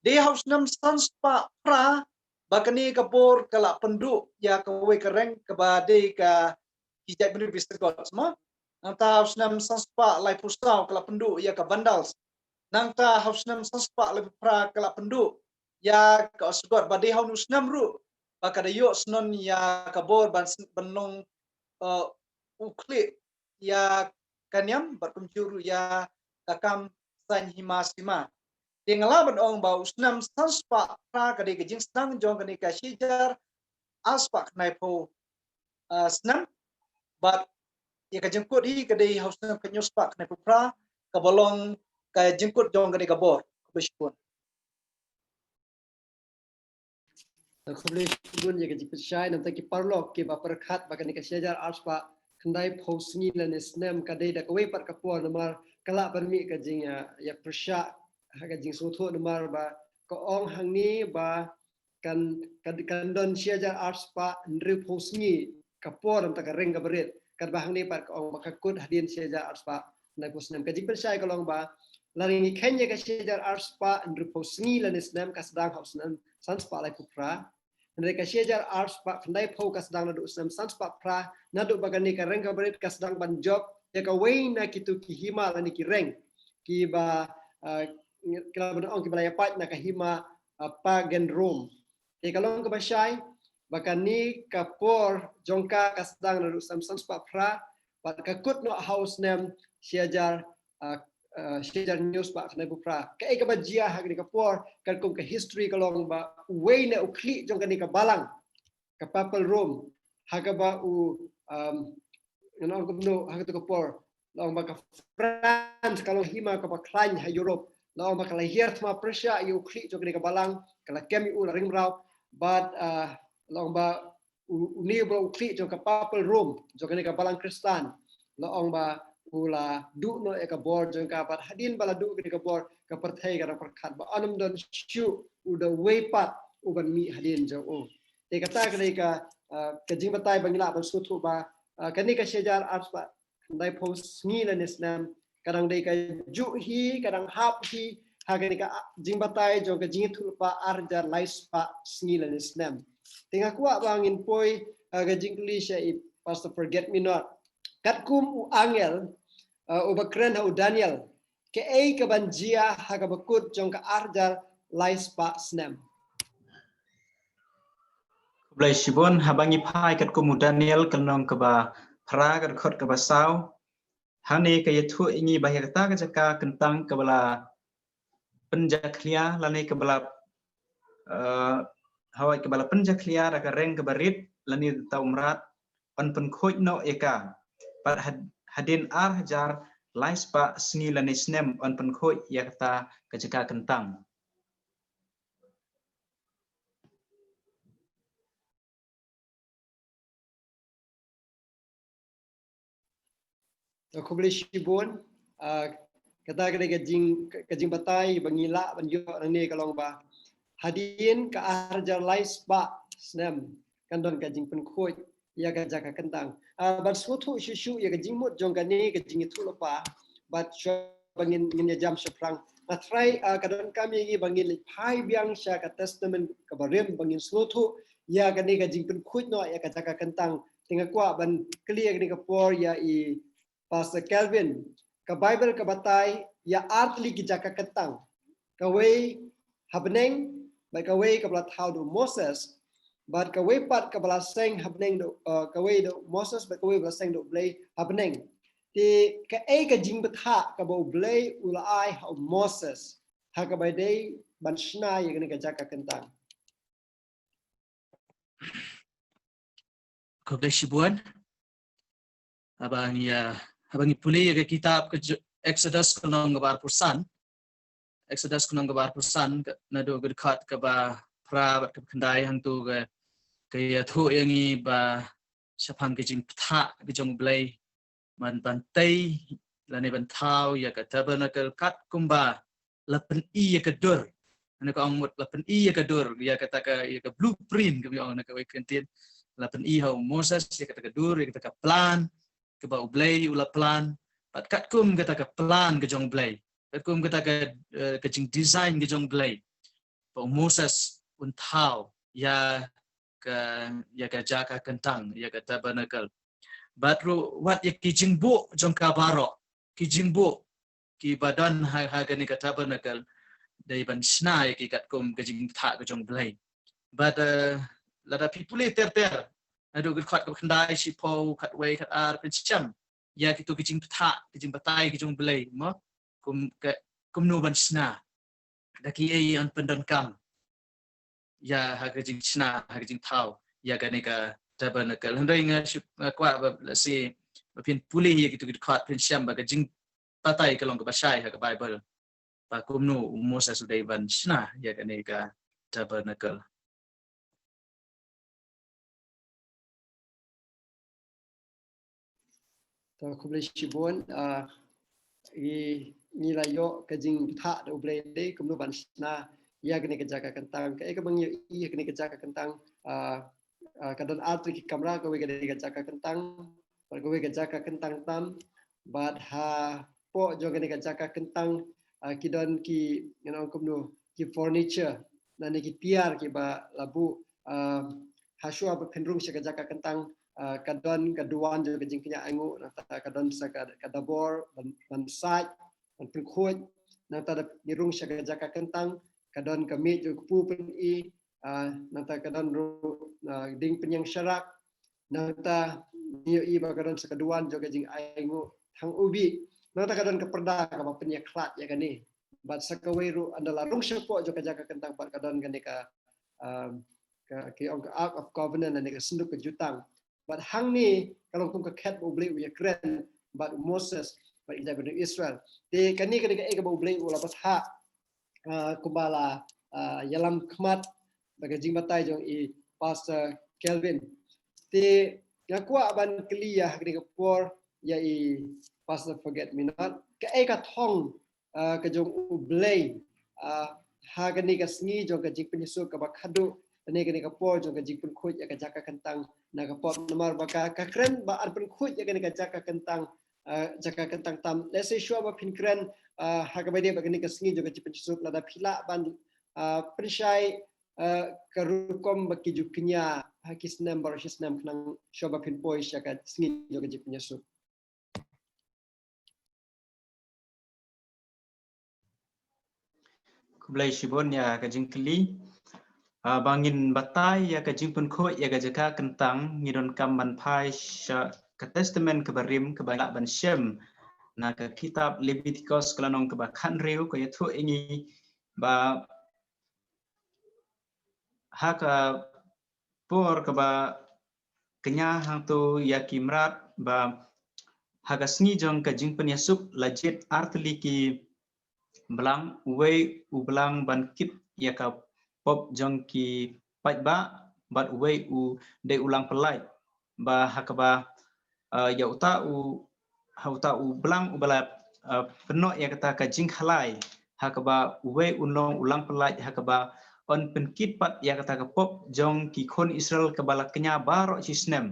dei ha u snem san spah phra ba kane ka bor ka la pynduh ïa kawei ka reng kaba dei ka ki jaitbynriew Visigoths, mo. Nangta ha u snem san spah laiphew saw ka la pynduh ïa ka Vandals. Nangta ha u snem san spah laiphew phra ka la pynduh ïa ka Ostrogoth, bad dei ha une u snem ruh ba ka da ïoh shnong ïa ka bor ban s-, ban long, eh, u khlieh ïa ka niam bad kumjuh ruh ïa ka kam saiñ hima sima. Te nga lah ban ong ba u snem san spah phra ka dei ka jingsneng jong kane ka shi hajar ar spah khyndaiphew, ah, snem, bad ïa ka jingkut hi ka dei ha u snem khathynñiew spah khyndaiphew phra, kaba long ka jingkut jong kane ka bor. Khublei shibun. Khublei shibun ïa ka jingpynshai, namar ki paralok kiba pyrkhat ba kane ka shi hajar ar spah khyndaiphew sngi lane snem ka dei da kawei pat ka por, namar ka lah ban mih ka jing, ah, ïa pyrshah ha ka jingsngewthuh, namar ba ka ong hangne ba kan, kan, kan don shi hajar ar spah hynriewphew sngi ka por, namar ka reng kaba rit, katba hangne pat ka ong ba ka kut hadien shi hajar ar spah hynriewphew snem. Ka jingpynshai ka long ba lada ngi kheiñ ïa ka shi hajar ar spah hynriewphew sngi lane snem ka sdang ha u snem san spah laiphew phra. Hynrei ka shi hajar ar spah khyndaiphew ka sdang naduh u snem san spah phra, naduh ba kane ka reng kaba rit ka sdang ban jop ïa kawei na kitu ki hima lane ki reng kiba, ah, kiba la ong kiba la ïapait na ka hima, ah, pagan Rome. Te ka long kaba shai ba kane ka por jong ka ka sdang naduh u snem san spah phra, bad ka kut noh ha u snem shi hajar, ah, ah, shi hajar hynñiew spah khyndaiphew phra. Kaei kaba jia ha kane ka por, katkum ka history ka long ba uwei na u khlieh jong kane ka balang, ka Papal Rome, ha kaba u, um, ngan ong kumno ha katu ka por, la ong ba ka France ka long hima kaba khlaiñ ha Europe. La ong ba ka la hiar thma pyrshah ïa u khlieh jong kane ka balang, ka la kem ïa u, la ring mraw. Bad, ah, la ong ba u, une ba u khlieh jong ka Papal Rome, jong kane ka balang Khristan, la ong ba u la duh noh ïa ka bor jong ka, bad hadien ba la duh kane ka bor, ka pyrthei ka dang pyrkhat ba ym don shuh u da uwei pat uban mih hadien jong u. Te kata ka dei ka, ah, ka jingbatai ba ngi lah ban sngewthuh ba, ah, kane ka shi hajar ar spah khyndaiphew sngi lane snem ka dang dei kajuh hi, ka dang hap hi ha kane ka, ah, jingbatai jong ka jingïathuhlypa ar hajar lai spah sngi lane snem. Te nga kwah ba ngin poi, ah, ka jingkylli sha i Pastor Forget Me Not. Katkum u angel, ah, uba kren ha u Daniel, kaei kaban jia ha kaba kut jong ka ar hajar lai spah snem? Khublei shibun. Haba ngi phai katkum u Daniel, ka lynnong kaba phra, ka dkhot kaba saw, hangne ka ïathuh ïa ngi ba ha kata ka jaka kyntang kaba la pynjakhlia lane kaba la, eh, hawai, kaba la pynjakhlia da ka reng kaba rit lane da uta u mrad, yn pynkhuid noh ïa ka. Bad had-, hadien ar hajar lai spah sngi lane snem yn pynkhuid ïa kata ka jaka kyntang. Khublei shibun. Ah, kata ka dei ka jing, ka jingbatai ba ngi lah ban ïoh nangne ka long ba hadien ka ar hajar lai spah snem kan don ka jingpynkhuid ïa ka jaka kyntang. Ah, ban sngewthuh shuh shuh ïa ka jingmut jong kane ka jingïathuhlypa bad shuwa ba ngin, ngin ïa jam shaphrang. Nga tharai, ah, ka donkam ïa ngi ba ngin leit phai biang sha ka Testament kaba rim ba ngin sngewthuh ïa kane ka jingpynkhuid noh ïa ka jaka kyntang. Te nga kwah ban kylli ïa kane ka por ïa i Pastor Kelvin, ka Baibl ka batai ïa ar tylli ki jaka kyntang. Kawei ha bneng, bad kawei kaba la thaw da u Moses, bad kawei pat kaba la seng ha bneng da, uh, kawei da u Moses, bad kawei ba la seng da u Blei ha bneng. Te kaei ka jingbthah kaba u Blei u la ai ha u Moses, ha kaba dei ban shna ïa kane ka jaka kyntang. Khublei shibun. Haba ngi, ah, haba ngi pule ïa ka kitab ka Ju-, Exodus ka lynnong kaba arphew san. Exodus ka lynnong kaba arphew san, ka, naduh ka dkhot kaba phra bad kaba khyndai hangto ka, ka ïathuh ïa ngi ba shaphang ka jingbthah ka jong u Blei ban, ban tei lane ban thaw ïa ka tabernacle katkum ba la pyni ïa ka dur. Lane ka ong mut la pyni ïa ka dur, ïa kata ka, ïa ka blueprint kaba ong na kawei ka kyntien. La pyni ha u Moses ïa kata ka dur, ïa kata ka plan kaba u Blei u la plan. Bad katkum kata ka plan ka jong u Blei, katkum kata ka, eh, ka jingdesign ka jong u Blei, ba u Moses un thaw ïa ka, ïa ka jaka kyntang, ïa ka tabernacle. Bad ruh wat ïa ki jingbuh jong ka baroh, ki jingbuh kiba don ha, ha kane ka tabernacle, dei ban shna ïa ki katkum ka jingbthah ka jong u Blei. Bad, eh, lada phi pule ter ter, naduh ka dkhot kaba khyndai, shiphew, khatwei, khatar, phin shem ïa kito ki jingbthah, ki jingbatai ki jong u Blei, mo? Kum, ka, kumno ban shna. Da kiei yn pyndonkam ïa ha ka jingshna, ha ka jingthaw ïa kane ka tabernacle. Hynrei nga shu, nga kwah ba lehse ba phin pule ïa kito ki dkhot phin shem ba ka jingbatai ka long kaba shai ha ka Baibl ba kumno u Moses u dei ban shna ïa kane ka tabernacle. To, khublei shibun, ah, ngi, ngi la ïoh ka jingbthah da u Blei dei kumno ban shna ïa kane ka jaka kyntang. Kaei kaba ngi ïohi ha kane ka jaka kyntang, ah, ah, ka don ar tylli ki kamra, kawei ka dei ka jaka kyntang, bad kawei ka jaka kyntang tam, bad hapoh jong kane ka jaka kyntang, ah, ki don ki, ngan ong kumno, ki furniture, lane ki tiar kiba la buh, ah, ha shuwa ba phin rung sha ka jaka kyntang, ah, ka don ka duwan jong ka jingkñia ainguh, nangta ka don sa ka, ka dabor ban, ban sait, ban pynkhuid, nangta da ngi rung sha ka jaka kyntang, ka don ka miej jong ka kpu pyni, ah, nangta ka don ruh, ah, ding pynïeng sharak, nangta ngi ïohi ba ka don sa ka duwan jong ka jingainguh thang ubi, nangta ka don ka pyrda kaba pynïakhlad ïa kane. Bad sa kawei ruh ynda la rung shapoh jong ka jaka kyntang pat ka don kane ka, um, ka, ki ong ka Ark of Covenant, lane ka synduk ka jutang. Bad hangne ka long kum ka khet ba u Blei u ïakren bad u Moses bad ki jaitbynriew Israel. Te kane ka dei kaei kaba u Blei u la bthah, ah, kumba la, ah, ïalam khmat da ka jingbatai jong i Pastor Kelvin. Te nga kwah ban kylli ïa ha kane ka por ïa i Pastor Forget Me Not, kaei ka thong, ah, ka jong u Blei, ah, ha kane ka sngi jong ka jingpynïasuk kaba khadduh, lane kane ka por jong ka jingpynkhuid ïa ka jaka kyntang na ka pop, namar ba ka, ka kren ba yn pynkhuid ïa kane ka jaka kyntang, ah, jaka kyntang tam. Lehse shuwa ba phin kren, ah, ha kaba ïadei bad kane ka sngi jong ka jingpynïasuk, lada phi lah ban, ah, pynshai, ah, ka rukom ba ki ju kñia ha ki snem baroh shi snem khnang shuwa ba phin poi sha ka sngi jong ka jingpynïasuk. Khublei shibun ïa ka jingkylli. Ah, ba ngin batai ïa ka jingpynkhuid ïa ka jaka kyntang, ngi donkam ban phai sha ka Testament kaba rim kaba ngi lah ban shem na ka kitab Leviticus ka lynnong kaba khathynriew, ka ïathuh ïa ngi ba ha ka por kaba kñia hangto ïa ki mrad, ba ha ka sngi jong ka jingpynïasuk la jied ar tylli ki blang, uwei u blang ban kit ïa ka pop jong ki paidbah, bad uwei u dei u lang pyllait, ba ha kaba, eh, ïa uta u ha uta u blang uba la, uh, pynnoh ïa kata ka jingkhalai, ha kaba uwei un long u langpyllait, ha kaba un pynkit pat ïa kata ka pop jong ki khun Israel kaba la kñia baroh shi snem.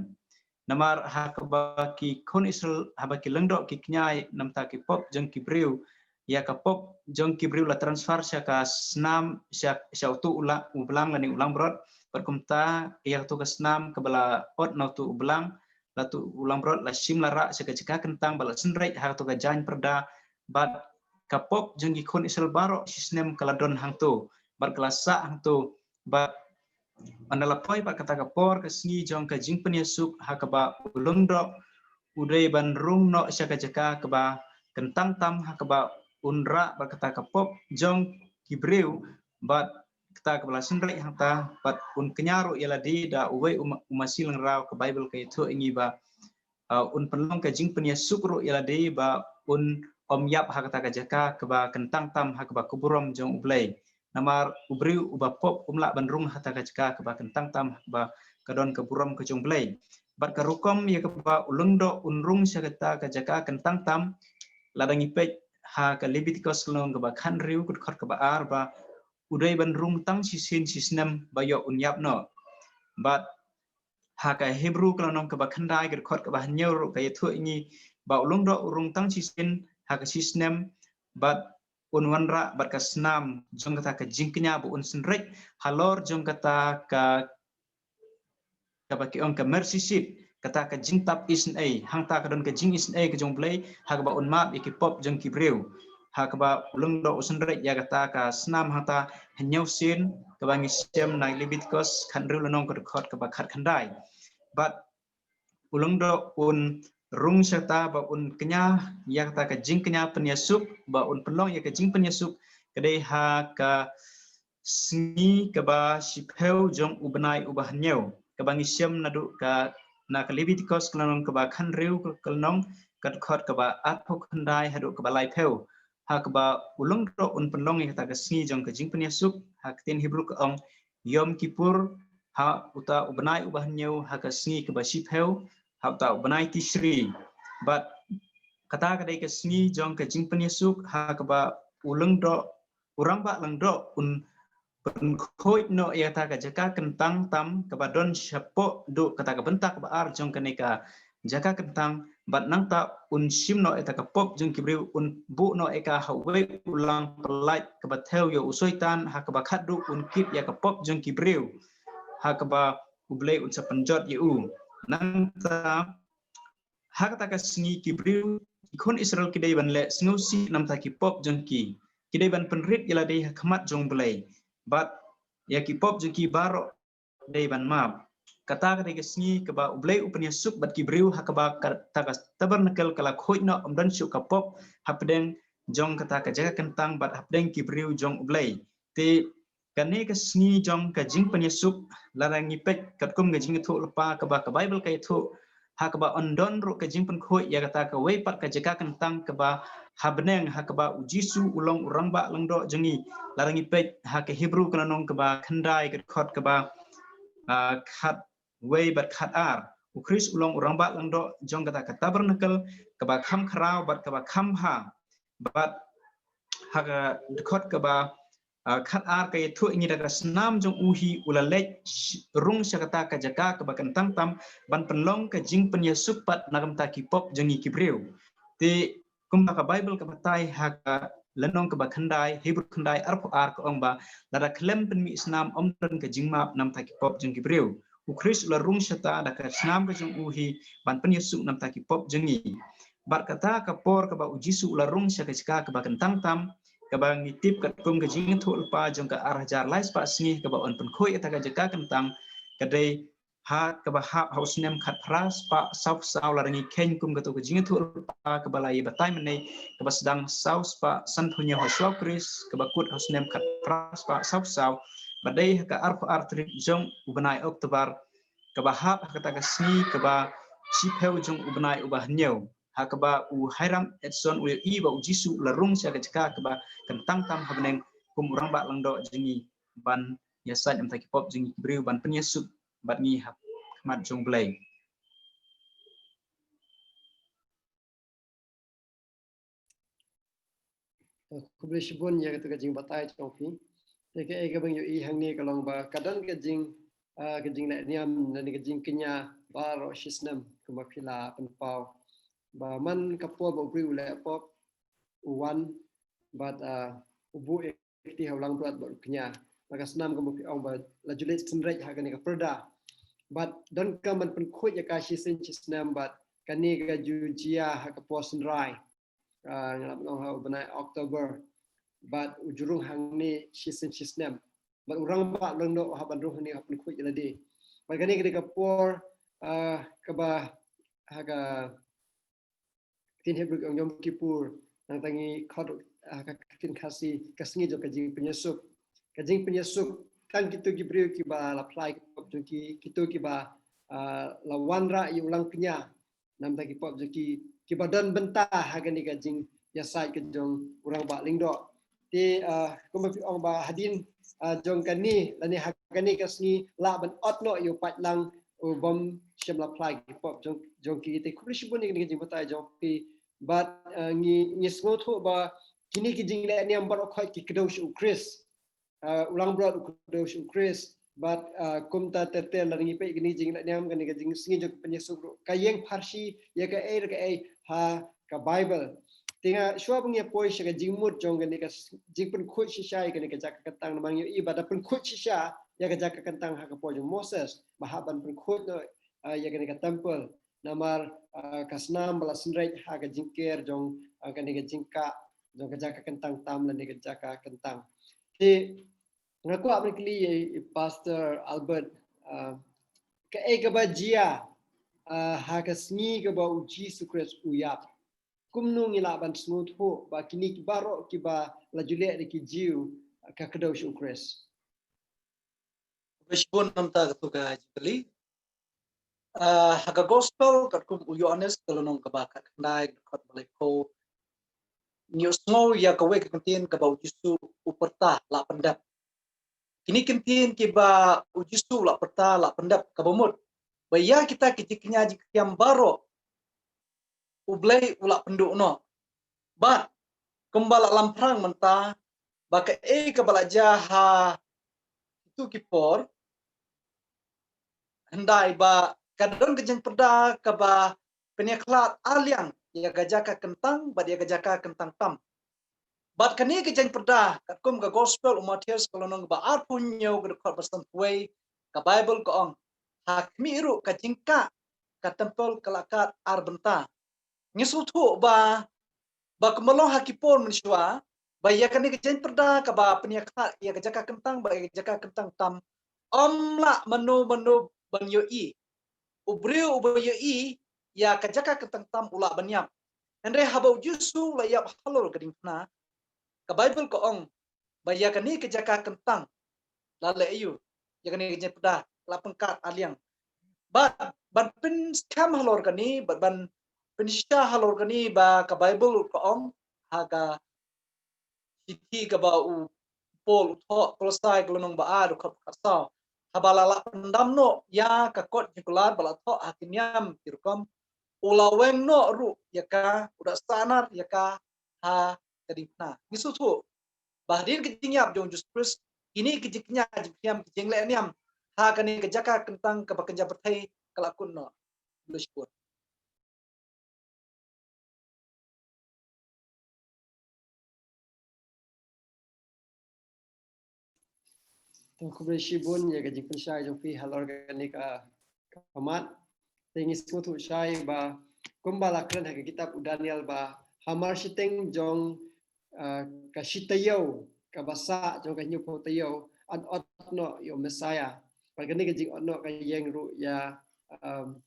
Namar ha kaba ki khun Israel, haba ki lyngdoh ki kñia namar ki pop jong ki briew, ïa ka pop jong ki briew la transfer sha ka snam, sha, sha utu u la-, u blang lane u langbrot, bad kumta ïa utu ka snam kaba la ot na utu u blang, la utu u langbrot la shim la rah sha ka jaka kyntang bad la synreit ha utu ka jaiñ pyrda, bad ka pop jong ki khun Israel baroh shi snem ka la don hangtu, bad ka la sah hangtu, bad ynda la poi bad kata ka por ka sngi jong ka jingpynïasuk ha kaba u lyngdoh u dei ban rung noh sha ka jaka kaba kyntang tam ha kaba un rah bad kata ka pop jong ki briew bad kata kaba la synreit hangta bad un kñia ruh ïa lade da uwei u ma-, u masi lyngraw. Ka Baibl ka ïathuh ïa ngi ba, uh, un pynlong ka jingpynïasuk ruh ïa lade ba un ym ïap ha kata ka jaka kaba kyntang tam ha kaba ka burom jong U Blei. Namar u briew uba pop um lah ban rung ha kata ka jaka kaba kyntang tam ha kaba ka don ka burom ka jong U Blei. Bad ka rukom ïa kaba u lyngdoh un rung sha kata ka jaka kyntang tam, lada ngi peit ha ka Leviticus lynnong kaba khathynriew ka dkhot kaba ar ba u dei ban rung tang shisien shi snem ba ïoh un ïap noh. Bad ha ka Hebru ka lynnong kaba khyndai ka dkhot kaba hynñiew ruh ka ïathuh ïa ngi ba u lyngdoh u rung tang shisien ha ka shi snem bad un wanrah bad ka snam jong kata ka jingkñia ba un synreit halor jong kata ka, kaba ki ong ka mercy seat, kata ka jingtap isynei, hangta ka don ka jingisynei ka jong U Blei ha kaba un map ïa ki pop jong ki briew. Ha kaba u lyngdoh u synreit ïa kata ka snam hangta hynñiew sien, kaba ngi shem na Leviticus khathynriew lynnong ka dkhot kaba khatkhyndai. Bad u lyngdoh un rung sha kata ba un kñia ïa kata ka jingkñia pynïasuk, ba un pynlong ïa ka jingpynïasuk ka dei ha ka sngi kaba shiphew jong u bnai uba hynñiew, kaba ngi shem naduh ka, na ka Leviticus ka lynnong kaba khathynriew ka lynnong ka dkhot kaba arphew khyndai haduh kaba laiphew. Ha kaba u lyngdoh un pynlong ïa kata ka sngi jong ka jingpynïasuk, ha ka ktien Hebru ka ong Yom Kippur, ha uta u bnai uba hynñiew ha ka sngi kaba shiphew, ha uta u bnai Tishri. Bad kata ka dei ka sngi jong ka jingpynïasuk, ha kaba u lyngdoh, u rangbah lyngdoh un pynkhuid noh ïa kata ka jaka kyntang tam kaba don shapoh duh kata ka bynta kaba ar jong kane ka jaka kyntang, bad nangta un shim noh ïa kata ka pop jong ki briew, un buh noh ïa ka ha uwei u langpyllait kaba thew ïa u Soitan, ha kaba khatduh un kit ïa ka pop jong ki briew, ha kaba U Blei un sa pynjot ïa u. Nangta ha kata ka sngi ki briew, ki khun Israel ki dei ban leh sngewsih namar ki pop jong ki. Ki dei ban pynrit ïa lade ha khmat jong U Blei, bad ïa ki pop jong ki baroh dei ban map. Kata ka dei ka sngi kaba U Blei u pynïasuk bad ki briew, ha kaba kata ka tabernacle ka la khuid noh, ym don shuh ka pop hapdeng jong kata ka jaka kyntang bad hapdeng ki briew jong U Blei. Te kane ka sngi jong ka jingpynïasuk, lada ngi peit katkum ka jingïathuhlypa kaba ka Baibl ka ïathuh, ha kaba yn don ruh ka jingpynkhuid ïa kata kawei pat ka jaka kyntang kaba ha bneng, ha kaba U Jisu u long u rangbah lyngdoh jong ngi. Lada ngi peit ha ka Hebru ka lynnong kaba khyndai ka dkhot kaba, ah, khatwei bad khatar, U Khrist u long u rangbah lyngdoh jong kata ka tabernacle kaba kham khraw bad kaba kham bha. Bad ha ka dkhot kaba, ah, khatar ka ïathuh ïa ngi da ka snam jong u hi u la leit sh-, rung sha kata ka jaka kaba kyntang tam ban pynlong ka jingpynïasuk pat na ka bynta ki pop jong ngi ki briew. Te kumba ka Baibl ka batai ha ka lynnong kaba khyndai, Hebru khyndai arphew ar ka ong ba, lada khlem pynmih snam ym don ka jingmap namar ki pop jong ki briew. U Khrist u la rung shata da ka snam ka jong u hi ban pynïasuk namar ki pop jong ngi. Bad kata ka por kaba U Jisu u la rung sha ka jaka kaba kyntang tam, kaba ngi tip katkum ka jingïathuhlypa jong ka ar hajar lai spah sngi kaba yn pynkhuid ïa kata ka jaka kyntang, ka dei ha kaba hap ha u snem khatphra spah sawphew saw, lada ngi kheiñ kum kata ka jingïathuhlypa kaba la ïa batai mynne, kaba sdang saw spah sanphew hynñiew ha shuwa U Khrist, kaba kut ha u snem khatphra spah sawphew saw, ba dei ha ka arphew ar tarik jong u bnai Oktober, kaba hap ha kata ka sngi kaba shiphew jong u bnai uba hynñiew, ha kaba u Hyrum Edson u ïohi ba U Jisu u la rung sha ka jaka kaba kyntang tam ha bneng kum u rangbah lyngdoh jong ngi ban ïasaid namar ki pop jong ngi ki briew, ban pynïasuk bad ngi ha khmat jong U Blei. Khublei shibun ïa katu ka jingbatai jong phi. Te kaei kaba ngi ïohi hangne ka long ba ka don ka jing, ah, ka jingleh niam lane ka jingkñia baroh shi snem kumba phi la pynpaw. Ba man ka por ba u briew u leh pop, u wan bad, ah, u buh ïa ka kti ha u langbrot bad u kñia. La ka snam kumba phi ong ba la ju leit synreit ha kane ka pyrda. Bad donkam ban pynkhuid ïa ka shisien shisnem bad kane ka ju jia ha ka por synrai. Ah, nga la ban ong ha u bnai October. Bad u ju rung hangne shisien shisnem. Bad u rangbah lyngdoh u hap ban rung hangne hap pynkhuid ïa lade. Bad kane ka dei ka por, ah, kaba ha ka ktien Hebru ki ong Yom Kippur, nangta ngi khot, ah, ka ktien Khasi, ka sngi jong ka jingpynïasuk. Ka jingpynïasuk tang kito ki briew kiba la phla ïa ki pop jong ki, kito kiba, ah, la wanrah ïa u langkñia namar ki pop jong ki, kiba don bynta ha kane ka jingïasaid ka jong u rangbah lyngdoh. Te, ah, kumba phi ong ba hadien, ah, jong kane lane ha kane ka sngi lah ban ot noh ïa u paidlang u bym shym la phla ïa ki pop jong, jong ki. Te khublei shibun ïa kane ka jingbatai jong phi. Bad, ah, ngi, ngi sngewthuh ba kine ki jingleh niam baroh khoit ki kdew sha u Khrist. Ah, u langbrot u kdew sha u Khrist. Bad, ah, kumta ter ter lada ngi peit kine ki jingleh niam, kane ka jingsngi jong ka pynïasuk ruh ka ïeng pharshi ïa kaei re kaei ha ka Baibl. Te nga shuwa ba ngi poi sha ka jingmut jong kane ka s-, jingpynkhuid shisha ïa kane ka jaka kyntang, namar ngi ïohi ba da pynkhuid shisha ïa ka jaka kyntang ha ka por jong Moses, ba hap ban pynkhuid noh, ah, ïa kane ka temple. Namar, ah, ka snam ba la synreit ha ka jingker jong, ah, kane ka jingkah jong ka jaka kyntang tam lane ka jaka kyntang. Te nga kwah ban kylli ïa i Pastor Albert, ah, kaei kaba jia, ah, ha ka sngi kaba u Jisu Khrist u ïap. Kumno ngi lah ban sngewthuh ba kine ki baroh kiba la ju leh da ki Jiw, ah, ka kdew sha u Khrist. Khublei shibun namar kata ka jingkylli. Ah, ha ka gospel katkum u Ïoannis ka lynnong kaba khatkhyndai, ka dkhot ba laiphew, ngi ïohsngew ïa kawei ka kyntien kaba u Jisu u pyrta, la pyndep. Kine ki kyntien kiba u Jisu u la pyrta la pyndep, kaba mut ba ïa kita ki jingkñia jingkñia baroh U Blei u la pynduh noh. Bad kumba la lamphrang mynta, ba kaei kaba la jia ha kitu ki por, hyndai ba ka don ka jingpyrda kaba pynïakhlad ar liang ïa ka jaka kyntang bad ïa ka jaka kyntang tam. Bad kane ka jingpyrda, katkum ka gospel u Mathaios ka lynnong ba arphew hynñiew, ka dkhot ba sanphew wei, ka Baibl ka ong, ha khmih ruh ka jingkah ka temple ka la kad ar bynta. Ngi sngewthuh ba, ba kumba long ha ki por mynshuwa, ba ïa kane ka jingpyrda kaba pynïakhlad ïa ka jaka kyntang bad ïa ka jaka kyntang tam, ym lah mano mano ban ïohi. U briew uba ïohi ïa ka jaka kyntang tam u lah ban ïap. Hynrei haba u Jisu u la ïap halor ka diengphna, ka Baibl ka ong ba ïa kane ka jaka kyntang la leh aïu, ïa kane ka jingpyrda la pynkad ar liang. Bad ban pynskhem halor kane, bad ban pynshisha halor kane, ba ka Baibl ka ong ha ka shithi kaba u Paul u thoh, Kolosai ka lynnong ba ar, dkhot khatsaw, haba la lah pyndam noh ïa ka kot jingkular ba la thoh ha ki niam ki rukom, u la weng noh ruh ïa ka, u da sahnar ïa ka ha ka diengphna. Ngi sngewthuh ba hadien ka jingïap jong u Jisu Khrist, kine ki jingkñia jingkñia, ki jingleh niam ha kane ka jaka kyntang kaba kynja pyrthei ka la kut noh. Khublei shibun. To, khublei shibun ïa ka jingpynshai jong phi halor kane ka, ka mat. Te ngi sngewthuh shai ba kumba la kren ha ka kitab u Daniel ba hamar shiteng jong, ah, ka shi taïew kaba sah jong ka hynñiewphew taïew, yn ot noh ïa u Messiah. Bad kane ka jingot noh ka ïeng ruh ïa, um,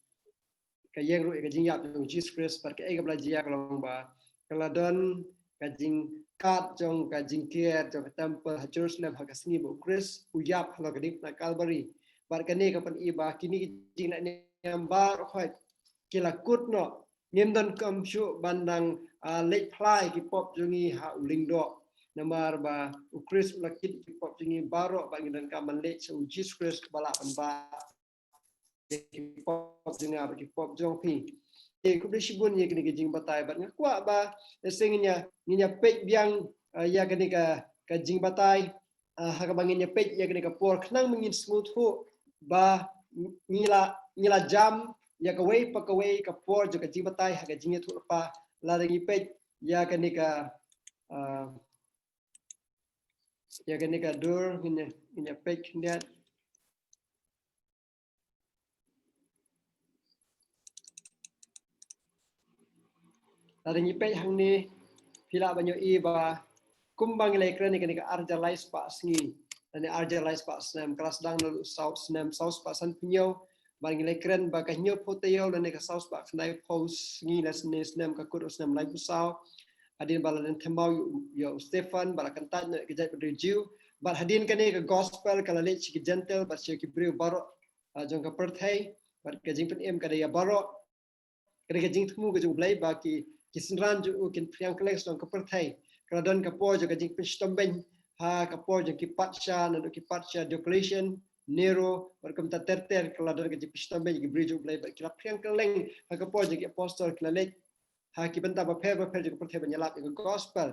ka ïeng ruh ïa ka jingïap jong u Jisu Khrist. Bad kaei kaba la jia ka long ba ka la don ka jingkad jong ka jingker jong ka temple ha Jerusalem ha ka sngi ba u Khrist u ïap halor ka diengphna Kalbari. Bad kane ka pyni ba kine ki jingleh niam baroh khoit ki la kut noh. Ngim donkam shuh ban dang, ah, leit phla ïa ki pop jong ngi ha u lyngdoh. Namar ba u Khrist u la kit ïa ki pop jong ngi baroh, ba ngi donkam ban leit sha u Jisu Khrist ba lah ban bah ïa ki pop jong nga bad ki pop jong phi. Te khublei shibun ïa kine ki jingbatai, bad nga kwah ba, eh, shisien ngin ïa, ngin ïa peit biang, ah, ïa kane ka, ka jingbatai, ah, ha kaba ngin ïa peit ïa kane ka por, khnang ba ngin sngewthuh ba ngi la, ngi la jam ïa kawei pa kawei ka por jong ka jingbatai ha ka jingïathuhlypa. Lada ngi peit ïa kane ka, ah, ïa kane ka dur, ngin ïa, ngin ïa peit khyndiat. Lada ngi peit hangne, phi lah ban ïohi ba kumba ngi la ïakren ïa kane ka ar hajar lai spah sngi lane ar hajar lai spah snem, ka la sdang naduh saw snem saw spah sanphew hynñiew, bad ngi la ïakren ba ka hynñiewphew taïew lane ka saw spah khyndaiphew sngi lane snem, ka kut u snem laiphew saw, hadien ba la don thymmai ïa u, ïa u Stephan, ba la kyntait noh ïa ka jaitbynriew Jiw, bad hadien kane ka gospel ka la leit sha ki Jentil bad sha ki briew baroh, ah, jong ka pyrthei, bad ka jingpynim ka dei ïa baroh. Ka dei ka jingthmu ka jong U Blei ba ki, ki synran jong u kin phriang kylleng sha long ka pyrthei. Ka la don ka por jong ka jingpynshitom beiñ ha ka por jong ki patsha, naduh ki patsha Diocletian, Nero, bad kumta ter ter, ka la don ka jingpynshitom beiñ ki briew jong U Blei bad ki la phriang kylleng ha ka por jong ki apostol, ki la leit ha ki bynta bapher bapher jong ka pyrthei ban ïalap ïa ka gospel.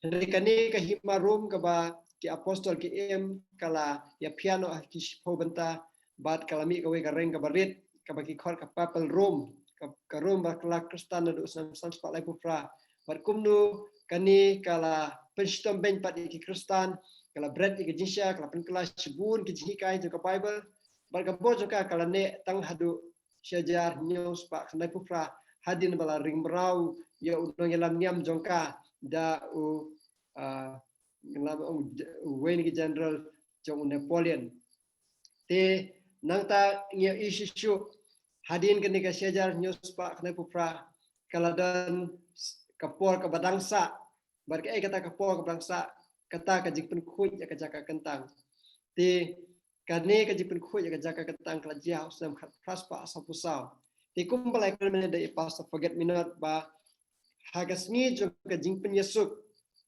Hynrei kane ka hima Rom kaba ki apostol ki im, ka la ïaphiah noh ha ki shiphew bynta, bad ka la mih kawei ka reng kaba rit, kaba ki khot ka Papal Rome, ka, ka Rom ba ka la Khristan naduh u snem san spah laiphew phra. Bad kumno kane ka la pynshitom beiñ pat ïa ki Khristan, ka la bret ïa ki jingshisha, ka la pynkylla shibun ki jinghikai jong ka Baibl. Bad ka bor jong ka ka la neh tang haduh shi hajar hynñiew spah khyndaiphew phra, hadien ba la ring mraw ïa u nongïalam niam jong ka da u, ah, ngi lah ban ong, uwei na ki general jong u Napoleon. Te nangta ngi ïohi shisha, hadien kane ka shi hajar hynñiew spah khyndaiphew phra, ka la don ka por kaba dang sah, bad kaei kata ka por kaba dang sah? Kata ka jingpynkhuid ïa ka jaka kyntang. Te kane ka jingpynkhuid ïa ka jaka kyntang ka la jia ha u snem khatphra spah sawphew saw. Te kumba la ïakren mynne da i Pastor Forget Me Not ba ha ka sngi jong ka jingpynïasuk,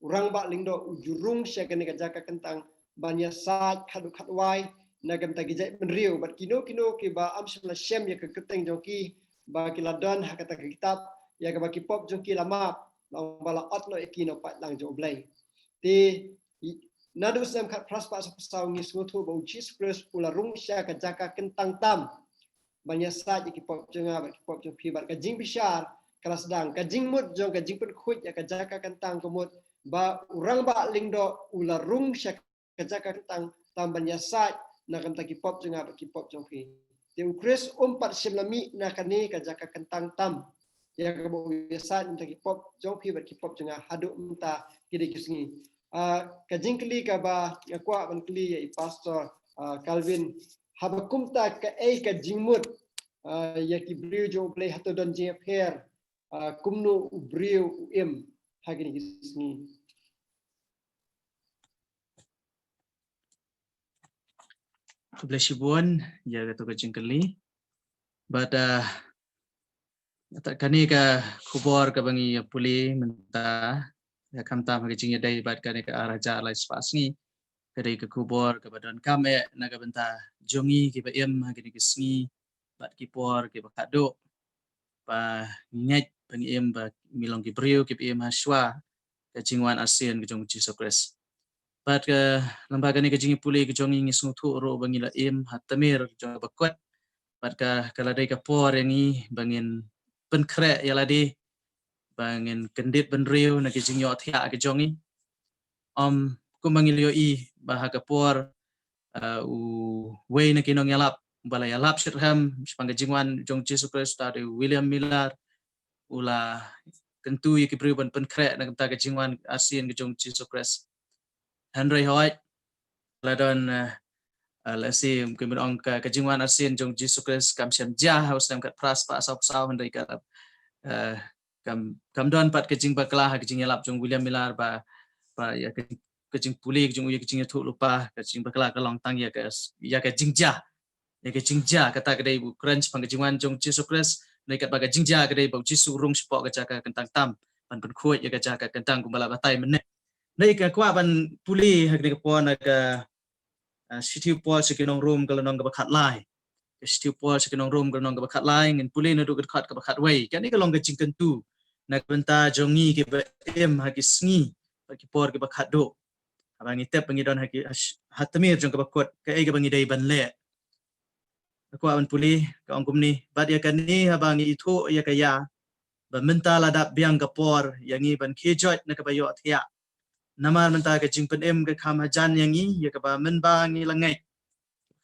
u Rangbah Lyngdoh u ju rung sha kane ka jaka kyntang ban ïasaid khatduh khatwai na ka bynta ki jaitbynriew bad kino kino kiba ym shym la shem ïa ka kyrteng jong ki, ba ki la don ha kata ka kitab ïa kaba ki pop jong ki la map, la ong ba la ot noh ïa ki na u paidlang jong U Blei. Te i, naduh u snem khatphra spah sawphew saw ngi sngewthuh ba U Jisu Khrist u la rung sha ka jaka kyntang tam ban ïasaid ïa ki pop jong nga bad ki pop jong phi. Bad ka jingbishar ka la sdang, ka jingmut jong ka jingpynkhuid ïa ka jaka kyntang ka mut ba u Rangbah Lyngdoh u la rung sha ka jaka kyntang tam ban ïasaid na ka bynta ki pop jong nga bad ki pop jong phi. Te U Khrist um pat shym la mih na kane ka jaka kyntang tam ïa kaba u ïasaid na ka bynta ki pop jong phi bad ki pop jong nga haduh mynta ki dei ki sngi. Ah, ka jingkylli kaba nga kwah ban kylli ïa i Pastor, ah, Calvin, haba kumta kaei ka jingmut, ah, ïa ki briew jong U Blei, hato don jingïapher, ah, kumno u briew u im ha kine ki sngi? Khublei shibun ïa kato ka jingkylli. Bad, ah, kata kane ka khubor kaba ngi ïa pule mynta, ïa khamtam ha ka jingïadei bad kane ka ar hajar lai spah sngi, ka dei ka khubor kaba donkam eh na ka bynta jong ngi kiba im ha kine ki sngi bad ki por kiba khatduh. Ba ngi ngeit ba ngi im, ba ngi long ki briew kiba im ha shuwa ka jingwan arsien ka jong U Jisu Khrist. Bad ka, lyngba kane ka jingïapule ka jong ngi, ngi sngewthuh ruh ba ngi la im ha tmier jong kaba kut. Bad ka, ka la dei ka por ïa ngi ba ngin pynkhreh ïa lade, ba ngin kyndit bynriew na ki jingïohthiah ka jong ngi. Ym kumba ngi la ïohi ba ha ka por, ah, uwei na ki nongïalap ba la ïalap shitrhem shaphang ka jingwan jong U Jisu Khrist, uta u dei u William Miller, u la kyntu ïa ki briew ban pynkhreh na ka bynta ka jingwan arsien ka jong U Jisu Khrist. Hynrei hooid, la don, eh, eh, lehse kum ban ong ka, ka jingwan arsien jong U Jisu Khrist kam shym jia ha u snem khatphra spah sawphew saw, hynrei ka, eh, kam, kam don pat ka jingbakla ha ka jingïalap jong u William Miller ba, ba ïa ka, ka jingpule ka jong u ïa ka jingïathuhlypa, ka jingbakla ka long tang ïa ka, ïa ka jingjia. Ïa ka jingjia, kata ka dei u kren shaphang ka jingwan jong U Jisu Khrist, hynrei katba ka jingjia ka dei ba U Jisu u rung shapoh ka jaka kyntang tam ban pynkhuid ïa ka jaka kyntang kumba la batai mynne. Hynrei nga kwah ban pule ha kane ka por na ka, ah, shithi u Paul sha ki nong Rom ka lynnong kaba khatlai. Ka shithi u Paul sha ki nong Rom ka lynnong kaba khatlai, ngin pule naduh ka dkhot kaba khatwei. Kane ka long ka jingkyntu na ka bynta jong ngi kiba im ha ki sngi ki por kiba khatduh. Haba ngi tep ba ngi don ha ki, ha sh-, ha tmier jong kaba kut, kaei kaba ngi dei ban leh. Ka kwah ban pule, ka ong kumne, bad ïa kane haba ngi ithuh ïa ka ïa, ba mynta la dap biang ka por ïa ngi ban khie joit na kaba ïohthiah. Namar mynta ka jingpynim ka kham hajan ïa ngi, ïa kaba mynba ngi la ngeit.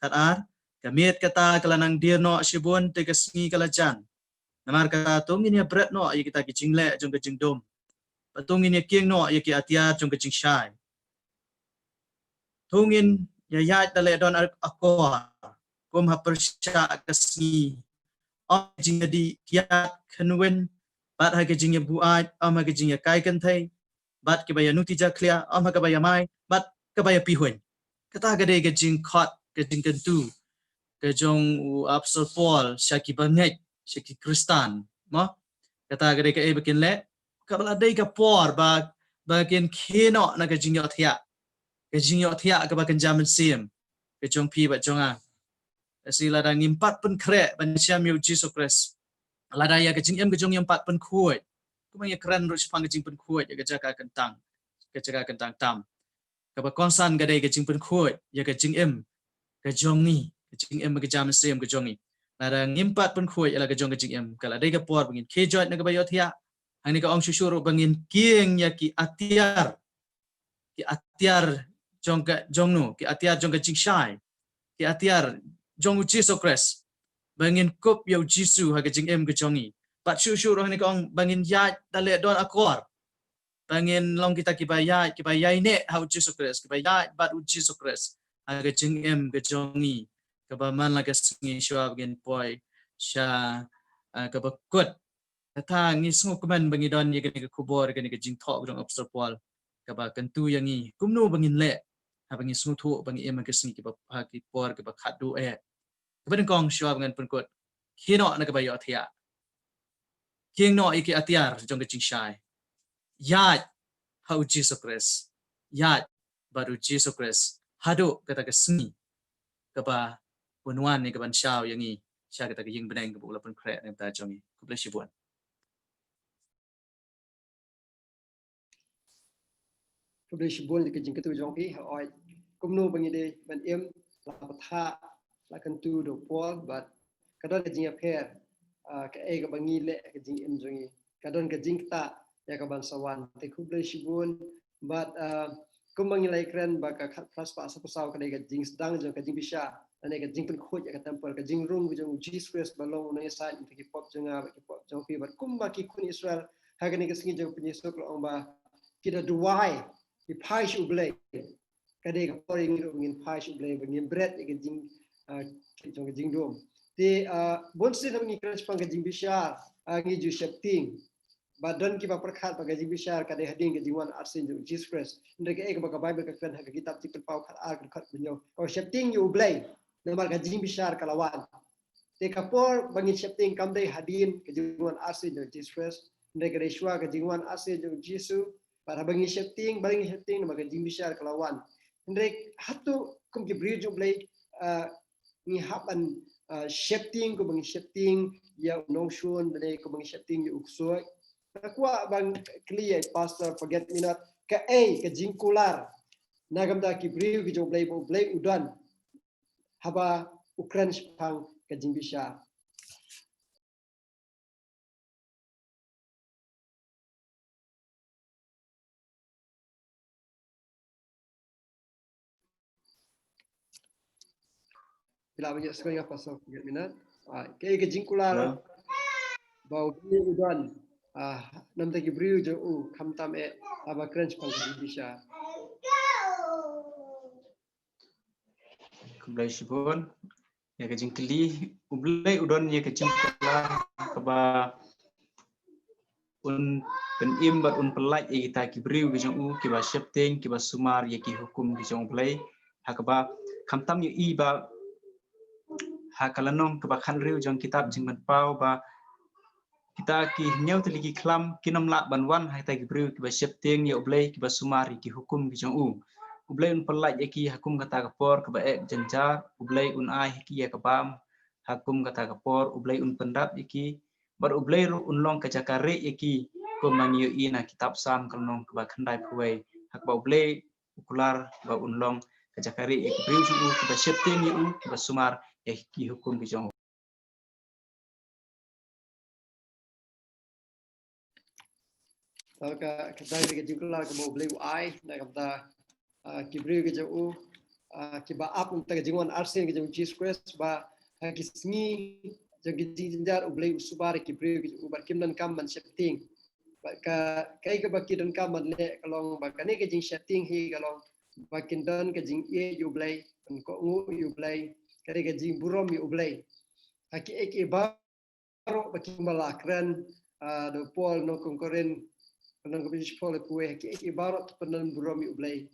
Khatar, ka miet kata ka la nang dier noh shibun te ka sngi ka la jan. Namar kata to ngin ïa bret noh ïa kita ki jingleh jong ka jingdum. Bad to ngin ïa kieng noh ïa ki atiar jong ka jingshai. To ngin ïa ïaid da leh don ak-, akor. Kum ha pyrshah ka sngi. Ym ha ka jingïadih kiad khynwin. Bad ha ka jingïabuaid, ym ha ka jingïakai kynthei. Bad kiba ïa nuti jakhlia, ym ha kaba ïa mai, bad kaba ïa pihuiñ. Kata ka dei ka jingkhot, ka jingkyntu ka jong u Apostol Paul sha kiba ngeit, sha ki Khristan, mo? Kata ka dei kaei ba kin leh, kaba la dei ka por ba, ba kin khie noh na ka jingïohthiah. Ka jingïohthiah kaba kynja mynsiem ka jong phi bad jong nga. Lehse lada ngim pat pynkhreh ban shem ïa u Jisu Khrist, lada ïa ka jingim ka jong ngi ym pat pynkhuid, kumba ngi kren ruh shaphang ka jingpynkhuid ïa ka jaka kyntang, ka jaka kyntang tam. Kaba kongsan ka dei ka jingpynkhuid ïa ka jingim ka jong ngi, ka jingim ka jam mynsiem ka jong ngi. Lada ngim pat pynkhuid ïa la ka jong ka jingim, ka la dei ka por ba ngin khie joit na kaba ïohthiah. Hangne ka ong shuh shuh ruh ba ngin kieng ïa ki atiar, ki atiar jong ka, jong no, ki atiar jong ka jingshai, ki atiar jong u Jisu Khrist. Ba ngin kup ïa u Jisu ha ka jingim ka jong ngi. Bad shuh shuh ruh hangne ka ong ba ngin ïaid da leh don akor. Ba ngin long kita kiba ïaid, kiba ïaineh ha u Jisu Khrist, kiba ïaid bad u Jisu Khrist ha ka jingim ka jong ngi. Kaba man la ka sngi shuwa ba ngin poi sha, ah, kaba kut. Kata ngi sngewkmen ba ngi don ïa kane ka khubor, kane ka jingthoh ka jong u Apostol Paul. Kaba kyntu ïa ngi kumno ba ngin leh haba ngi sngewthuh ba ngi im ha ka sngi kiba, ha ki por kiba khatduh eh. Kaba nyngkong shuwa ba ngan pynkut, khie noh na kaba ïohthiah. Kieng noh ïa ki atiar jong ka jingshai. Ïaid ha u Jisu Khrist. Ïaid bad u Jisu Khrist haduh kata ka sngi kaba un wan ïa kaban shaw ïa ngi sha kata ka ïing bneng kaba u la pynkhreh na ka bynta jong ngi. Khublei shibun. Khublei shibun ïa ka jingkyntu jong phi, hooid. Kumno ba ngi dei ban im, la pathah, la kyntu da u Paul, bad ka don ka jingïapher, ah, kaei kaba ngi leh ka jingim jong ngi. Ka don ka jingktah ïa kaban sa wan. Te khublei shibun, bad, ah, kumba ngi la ïakren ba ka khatphra spah saphew saw ka dei ka jingsdang jong ka jingbishar, lane ka jingpynkhuid ïa ka templ, ka jingrung ka jong u Jisu Khrist ba long u nongïasaid na ki pop jong nga bad ki pop jong phi, bad kumba ki khun Israel ha kane ka sngi jong u Pynïasuk la ong ba ki da duwai, ki phai sha U Blei. Ka dei ka por ïa ngi ruh ba ngin phai sha U Blei, ba ngin bret ïa ka jing, ah, jong ka jingdum. Te, ah, bun sien haba ngi kren shaphang ka jingbishar, ah, ngi ju sheptieng. Ba don kiba pyrkhat ba ka jingbishar ka dei hadien ka jingwan arsien jong u Jisu Khrist. Hynrei kaei kaba ka Baibl ka kren ha ka kitab Jingpynpaw khatar ka dkhot hynñiew, ka sheptieng ïa U Blei. Namar ka jingbishar ka la wan. Te ka por ba ngin sheptieng kam dei hadien ka jingwan arsien jong u Jisu Khrist. Hynrei ka dei shuwa ka jingwan arsien jong u Jisu. Bad haba ngi sheptieng, ba ngi sheptieng namar ka jingbishar ka la wan. Hynrei hato kum ki briew jong U Blei, ah, ngi hap ban, ah, sheptieng kumba ngi sheptieng ïa u nongshun, lane kumba ngi sheptieng ïa u ksuid. Nga kwah ban kylli ïa i Pastor Forget Me Not, kaei ka jingkular na ka bynta ki briew ki jong U Blei ba U Blei u don haba u kren shaphang ka jingbishar. Phi lah ban ïohsngew ïa nga, Pastor Forget Me Not? Ah, kaei ka jingkular ba U Blei u don, ah, na ka bynta ki briew jong u, khamtam eh haba kren shaphang ka jingbishar? Khublei shibun ïa ka jingkylli. U Blei u don ïa ka jingkular kaba un pynim bad un pyllait ïa kita ki briew ki jong u kiba sheptieng, kiba sumar ïa ki hukum ki jong U Blei. Ha kaba khamtam ïohi ba ha ka lynnong kaba khathynriew jong kitab Jingpynpaw ba kita ki hynñiew tylli ki khlam kin ym lah ban wan ha kita ki briew kiba sheptieng ïa U Blei, kiba sumar ïa ki hukum ki jong u. U Blei un pyllait ïa ki ha kum kata ka por kaba eh jynjar. U Blei un ai ha ki ïa ka bam ha kum kata ka por. U Blei un pyndap ïa ki, bad U Blei ruh un long ka jaka rieh ïa ki, kumba ngi ïohi na kitab Salm ka lynnong kaba khyndaiphew wei, ha kaba U Blei u kular ba un long ka jaka rieh ïa ki briew jong u, kiba sheptieng ïa u, kiba sumar ïa ki hukum ki jong u. Ka, ka dei ka jingkular kaba U Blei u ai na ka bynta, ah, ki briew ki jong u, ah, kiba ap na ka bynta ka jingwan arsien ka jong u Jisu Khrist, ba ha ki sngi jong ki jingjynjar U Blei u sumar ïa ki briew ki jong u, bad kim donkam ban sheptieng. Bad ka, kaei kaba ki donkam ban leh ka long ba kane ka jingsheptieng hi ka long ba kin don ka jingïeit ïa U Blei, ban kohnguh ïa U Blei, ka dei ka jingburom ïa U Blei. Ha kiei kiei baroh ba ki, kumba la kren, ah, da u Paul na Korinth, na Korinth Paul u ong ha kiei kiei baroh to pyndon burom ïa U Blei.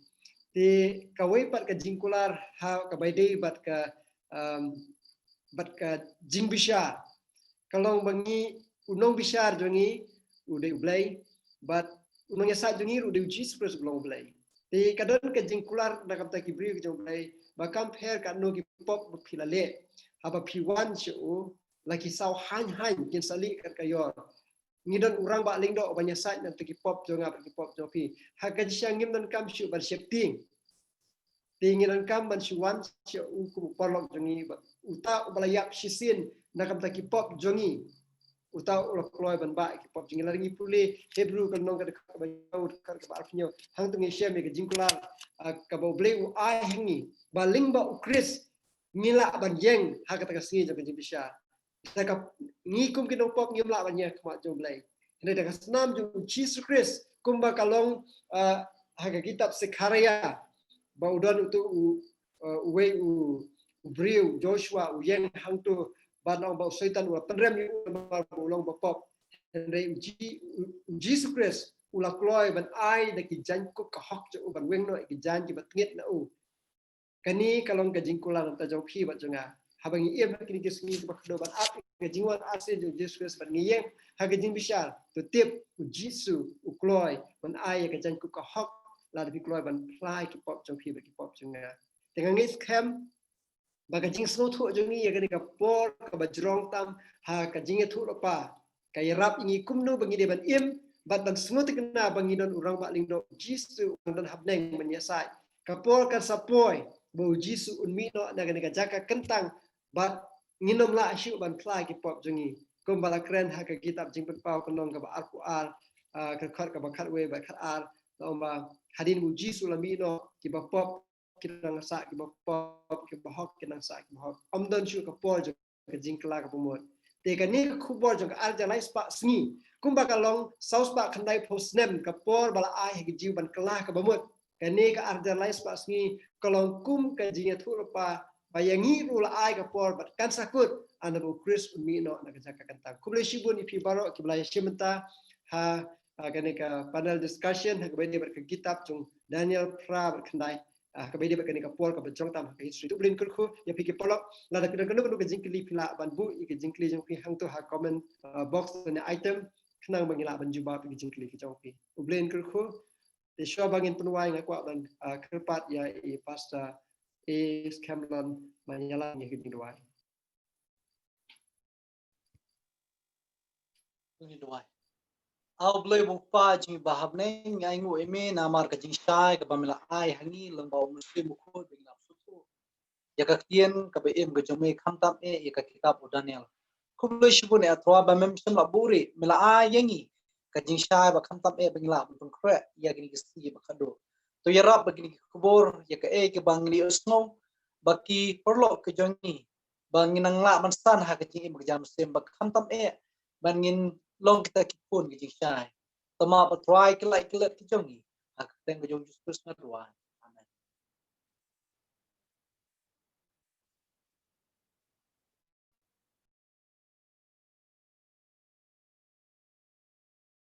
Te kawei pat ka jingkular ha kaba ïadei bad ka, um, bad ka jingbishar. Ka long ba ngi, u nongbishar jong ngi u dei U Blei, bad u nongïasaid jong ngi ruh u dei u Jisu Khrist uba long U Blei. Te ka don ka jingkular na ka bynta ki briew ki jong U Blei, ba kam pher katno ki pop ba phi la leh, haba phi wan sha u, la ki saw haiñ haiñ kin sa lieh kat ka ïor. Ngi don u Rangbah Lyngdoh ban ïasaid na ka bynta ki pop jong nga bad ki pop jong phi. Ha ka jingshisha ngim donkam shuh ban sheptieng. Te ngi donkam ban shu wan sha u kum u paralok jong ngi, ba uta uba la ïap shisien na ka bynta ki pop jong ngi, uta u la kloi ban bah ïa ki pop jong ngi. Lada ngi pule Hebru ka lynnong ka dkhot kaba hynñiew, dkhot kaba arphew hynñiew, hangto ngi shem ïa ka jingkular, ah, kaba U Blei u ai ha ngi, ba lyngba u Khrist ngi lah ban ïeng ha kata ka sngi jong ka jingbishar. Te ka, ngi kum ki nongpop ngim lah ban ïeng ha khmat jong U Blei. Hynrei da ka snam jong u Jisu Khrist, kumba ka long, ah, ha ka kitab Sekharaiah, ba u don uto u, ah, uwei u, u briew Joshua u ïeng hangto, ban ong ba u Soitan u la pynrem ïa u namar ba u long ba pop. Hynrei u Ji-, u, u Jisu Khrist u la kloi ban ai da ki jaiñkup ka hok jong u, ban weng noh ïa ki jaiñ kiba tngit na u. Kane ka long ka jingkular na ka bynta jong phi bad jong nga. Haba ngi im ha kine ki sngi kiba khadduh ban ap ïa ka jingwan arsien jong u Jisu Khrist bad ngi ïeng ha ka jingbishar, to tip u Jisu u kloi ban ai ïa ka jaiñkup ka hok, lada phi kloi ban phla ïa ki pop jong phi bad ki pop jong nga. Te nga ngeit skhem ba ka jingsngewthuh jong ngi ïa kane ka por kaba jrong tam ha ka jingïathuhlypa, ka ïarap ïa ngi kumno ba ngi dei ban im, bad ban sngewthikna ba ngi don u Rangbah Lyngdoh, u Jisu, uba don ha bneng ban ïasaid. Ka por kan sa poi ba u Jisu un mih noh na kane ka jaka kyntang, bad ngin ym lah shuh ban phla ïa ki pop jong ngi. Kumba la kren ha ka kitab Jingpynpaw ka lynnong kaba arphew ar, ah, ka dkhot kaba khatwei bad khatar, la ong ba hadien ba u Jisu u la mih noh, kiba pop ki nang sah kiba pop, kiba hok ki nang sah kiba hok. Ym don shuh ka por jong ka jingkylla kaba mut. Te kane ka khubor jong ka ar hajar lai spah sngi, kumba ka long saw spah khyndaiphew snem ka por ba la ai ha ki Jiw ban kylla kaba mut. Kane ka ar hajar lai spah sngi ka long kum ka jingïathuhlypa ba ïa ngi ruh la ai ka por bad kan sa kut, haba u Khrist un mih noh na ka jaka kyntang. Khublei shibun ïa phi baroh kiba la ïashim bynta ha, ha kane ka panel discussion ha kaba ïadei bad ka kitab jong Daniel phra bad khyndai. Ah, kaba ïadei bad kane ka por kaba jrong tam ha ka history. To U Blei un kyrkhu ïa phi ki paralok. Lada phi don kano kano ka jingkylli, phi lah ban buh ïa ka jingkylli jong phi hangto ha comment, ah, box lane item, khnang ba ngin lah ban jubab ïa ka jingkylli ka jong phi. U Blei un kyrkhu. Te shuwa ba ngin pynduwai, nga kwah ban, ah, kyrpad ïa i Pastor A. Scanlon ban ïalam ïa ka jingduwai. Ngin duwai. A U Blei U Kpa jong ngi ba ha bneng, ngi ainguh ïa me namar ka jingshai kaba me la ai ha ngi lyngba U Mynsiem Bakhuid ba ngi la sngewthuh ïa ka ktien kaba im ka jong me, khamtam eh ïa ka kitab u Daniel. Khublei shibun eh A Trai ba mem shym la buhrieh, me la ai ïa ngi ka jingshai ba khamtam eh ba ngi lah ban pynkhreh ïa kine ki sngi ba khadduh. To ïarap ba kine ki khubor, ïa kaei kaba ngi la ïohsngew, ba ki paralok ki jong ngi ba ngin nang lah ban san ha ka jingim ka jam sim, ba khamtam eh ban ngin long kita ki khun ka jingshai. Tangba A Trai, kylla ïa ki lad ki jong ngi, ha ka kyrteng ka jong U Jisu Khrist nga duwai.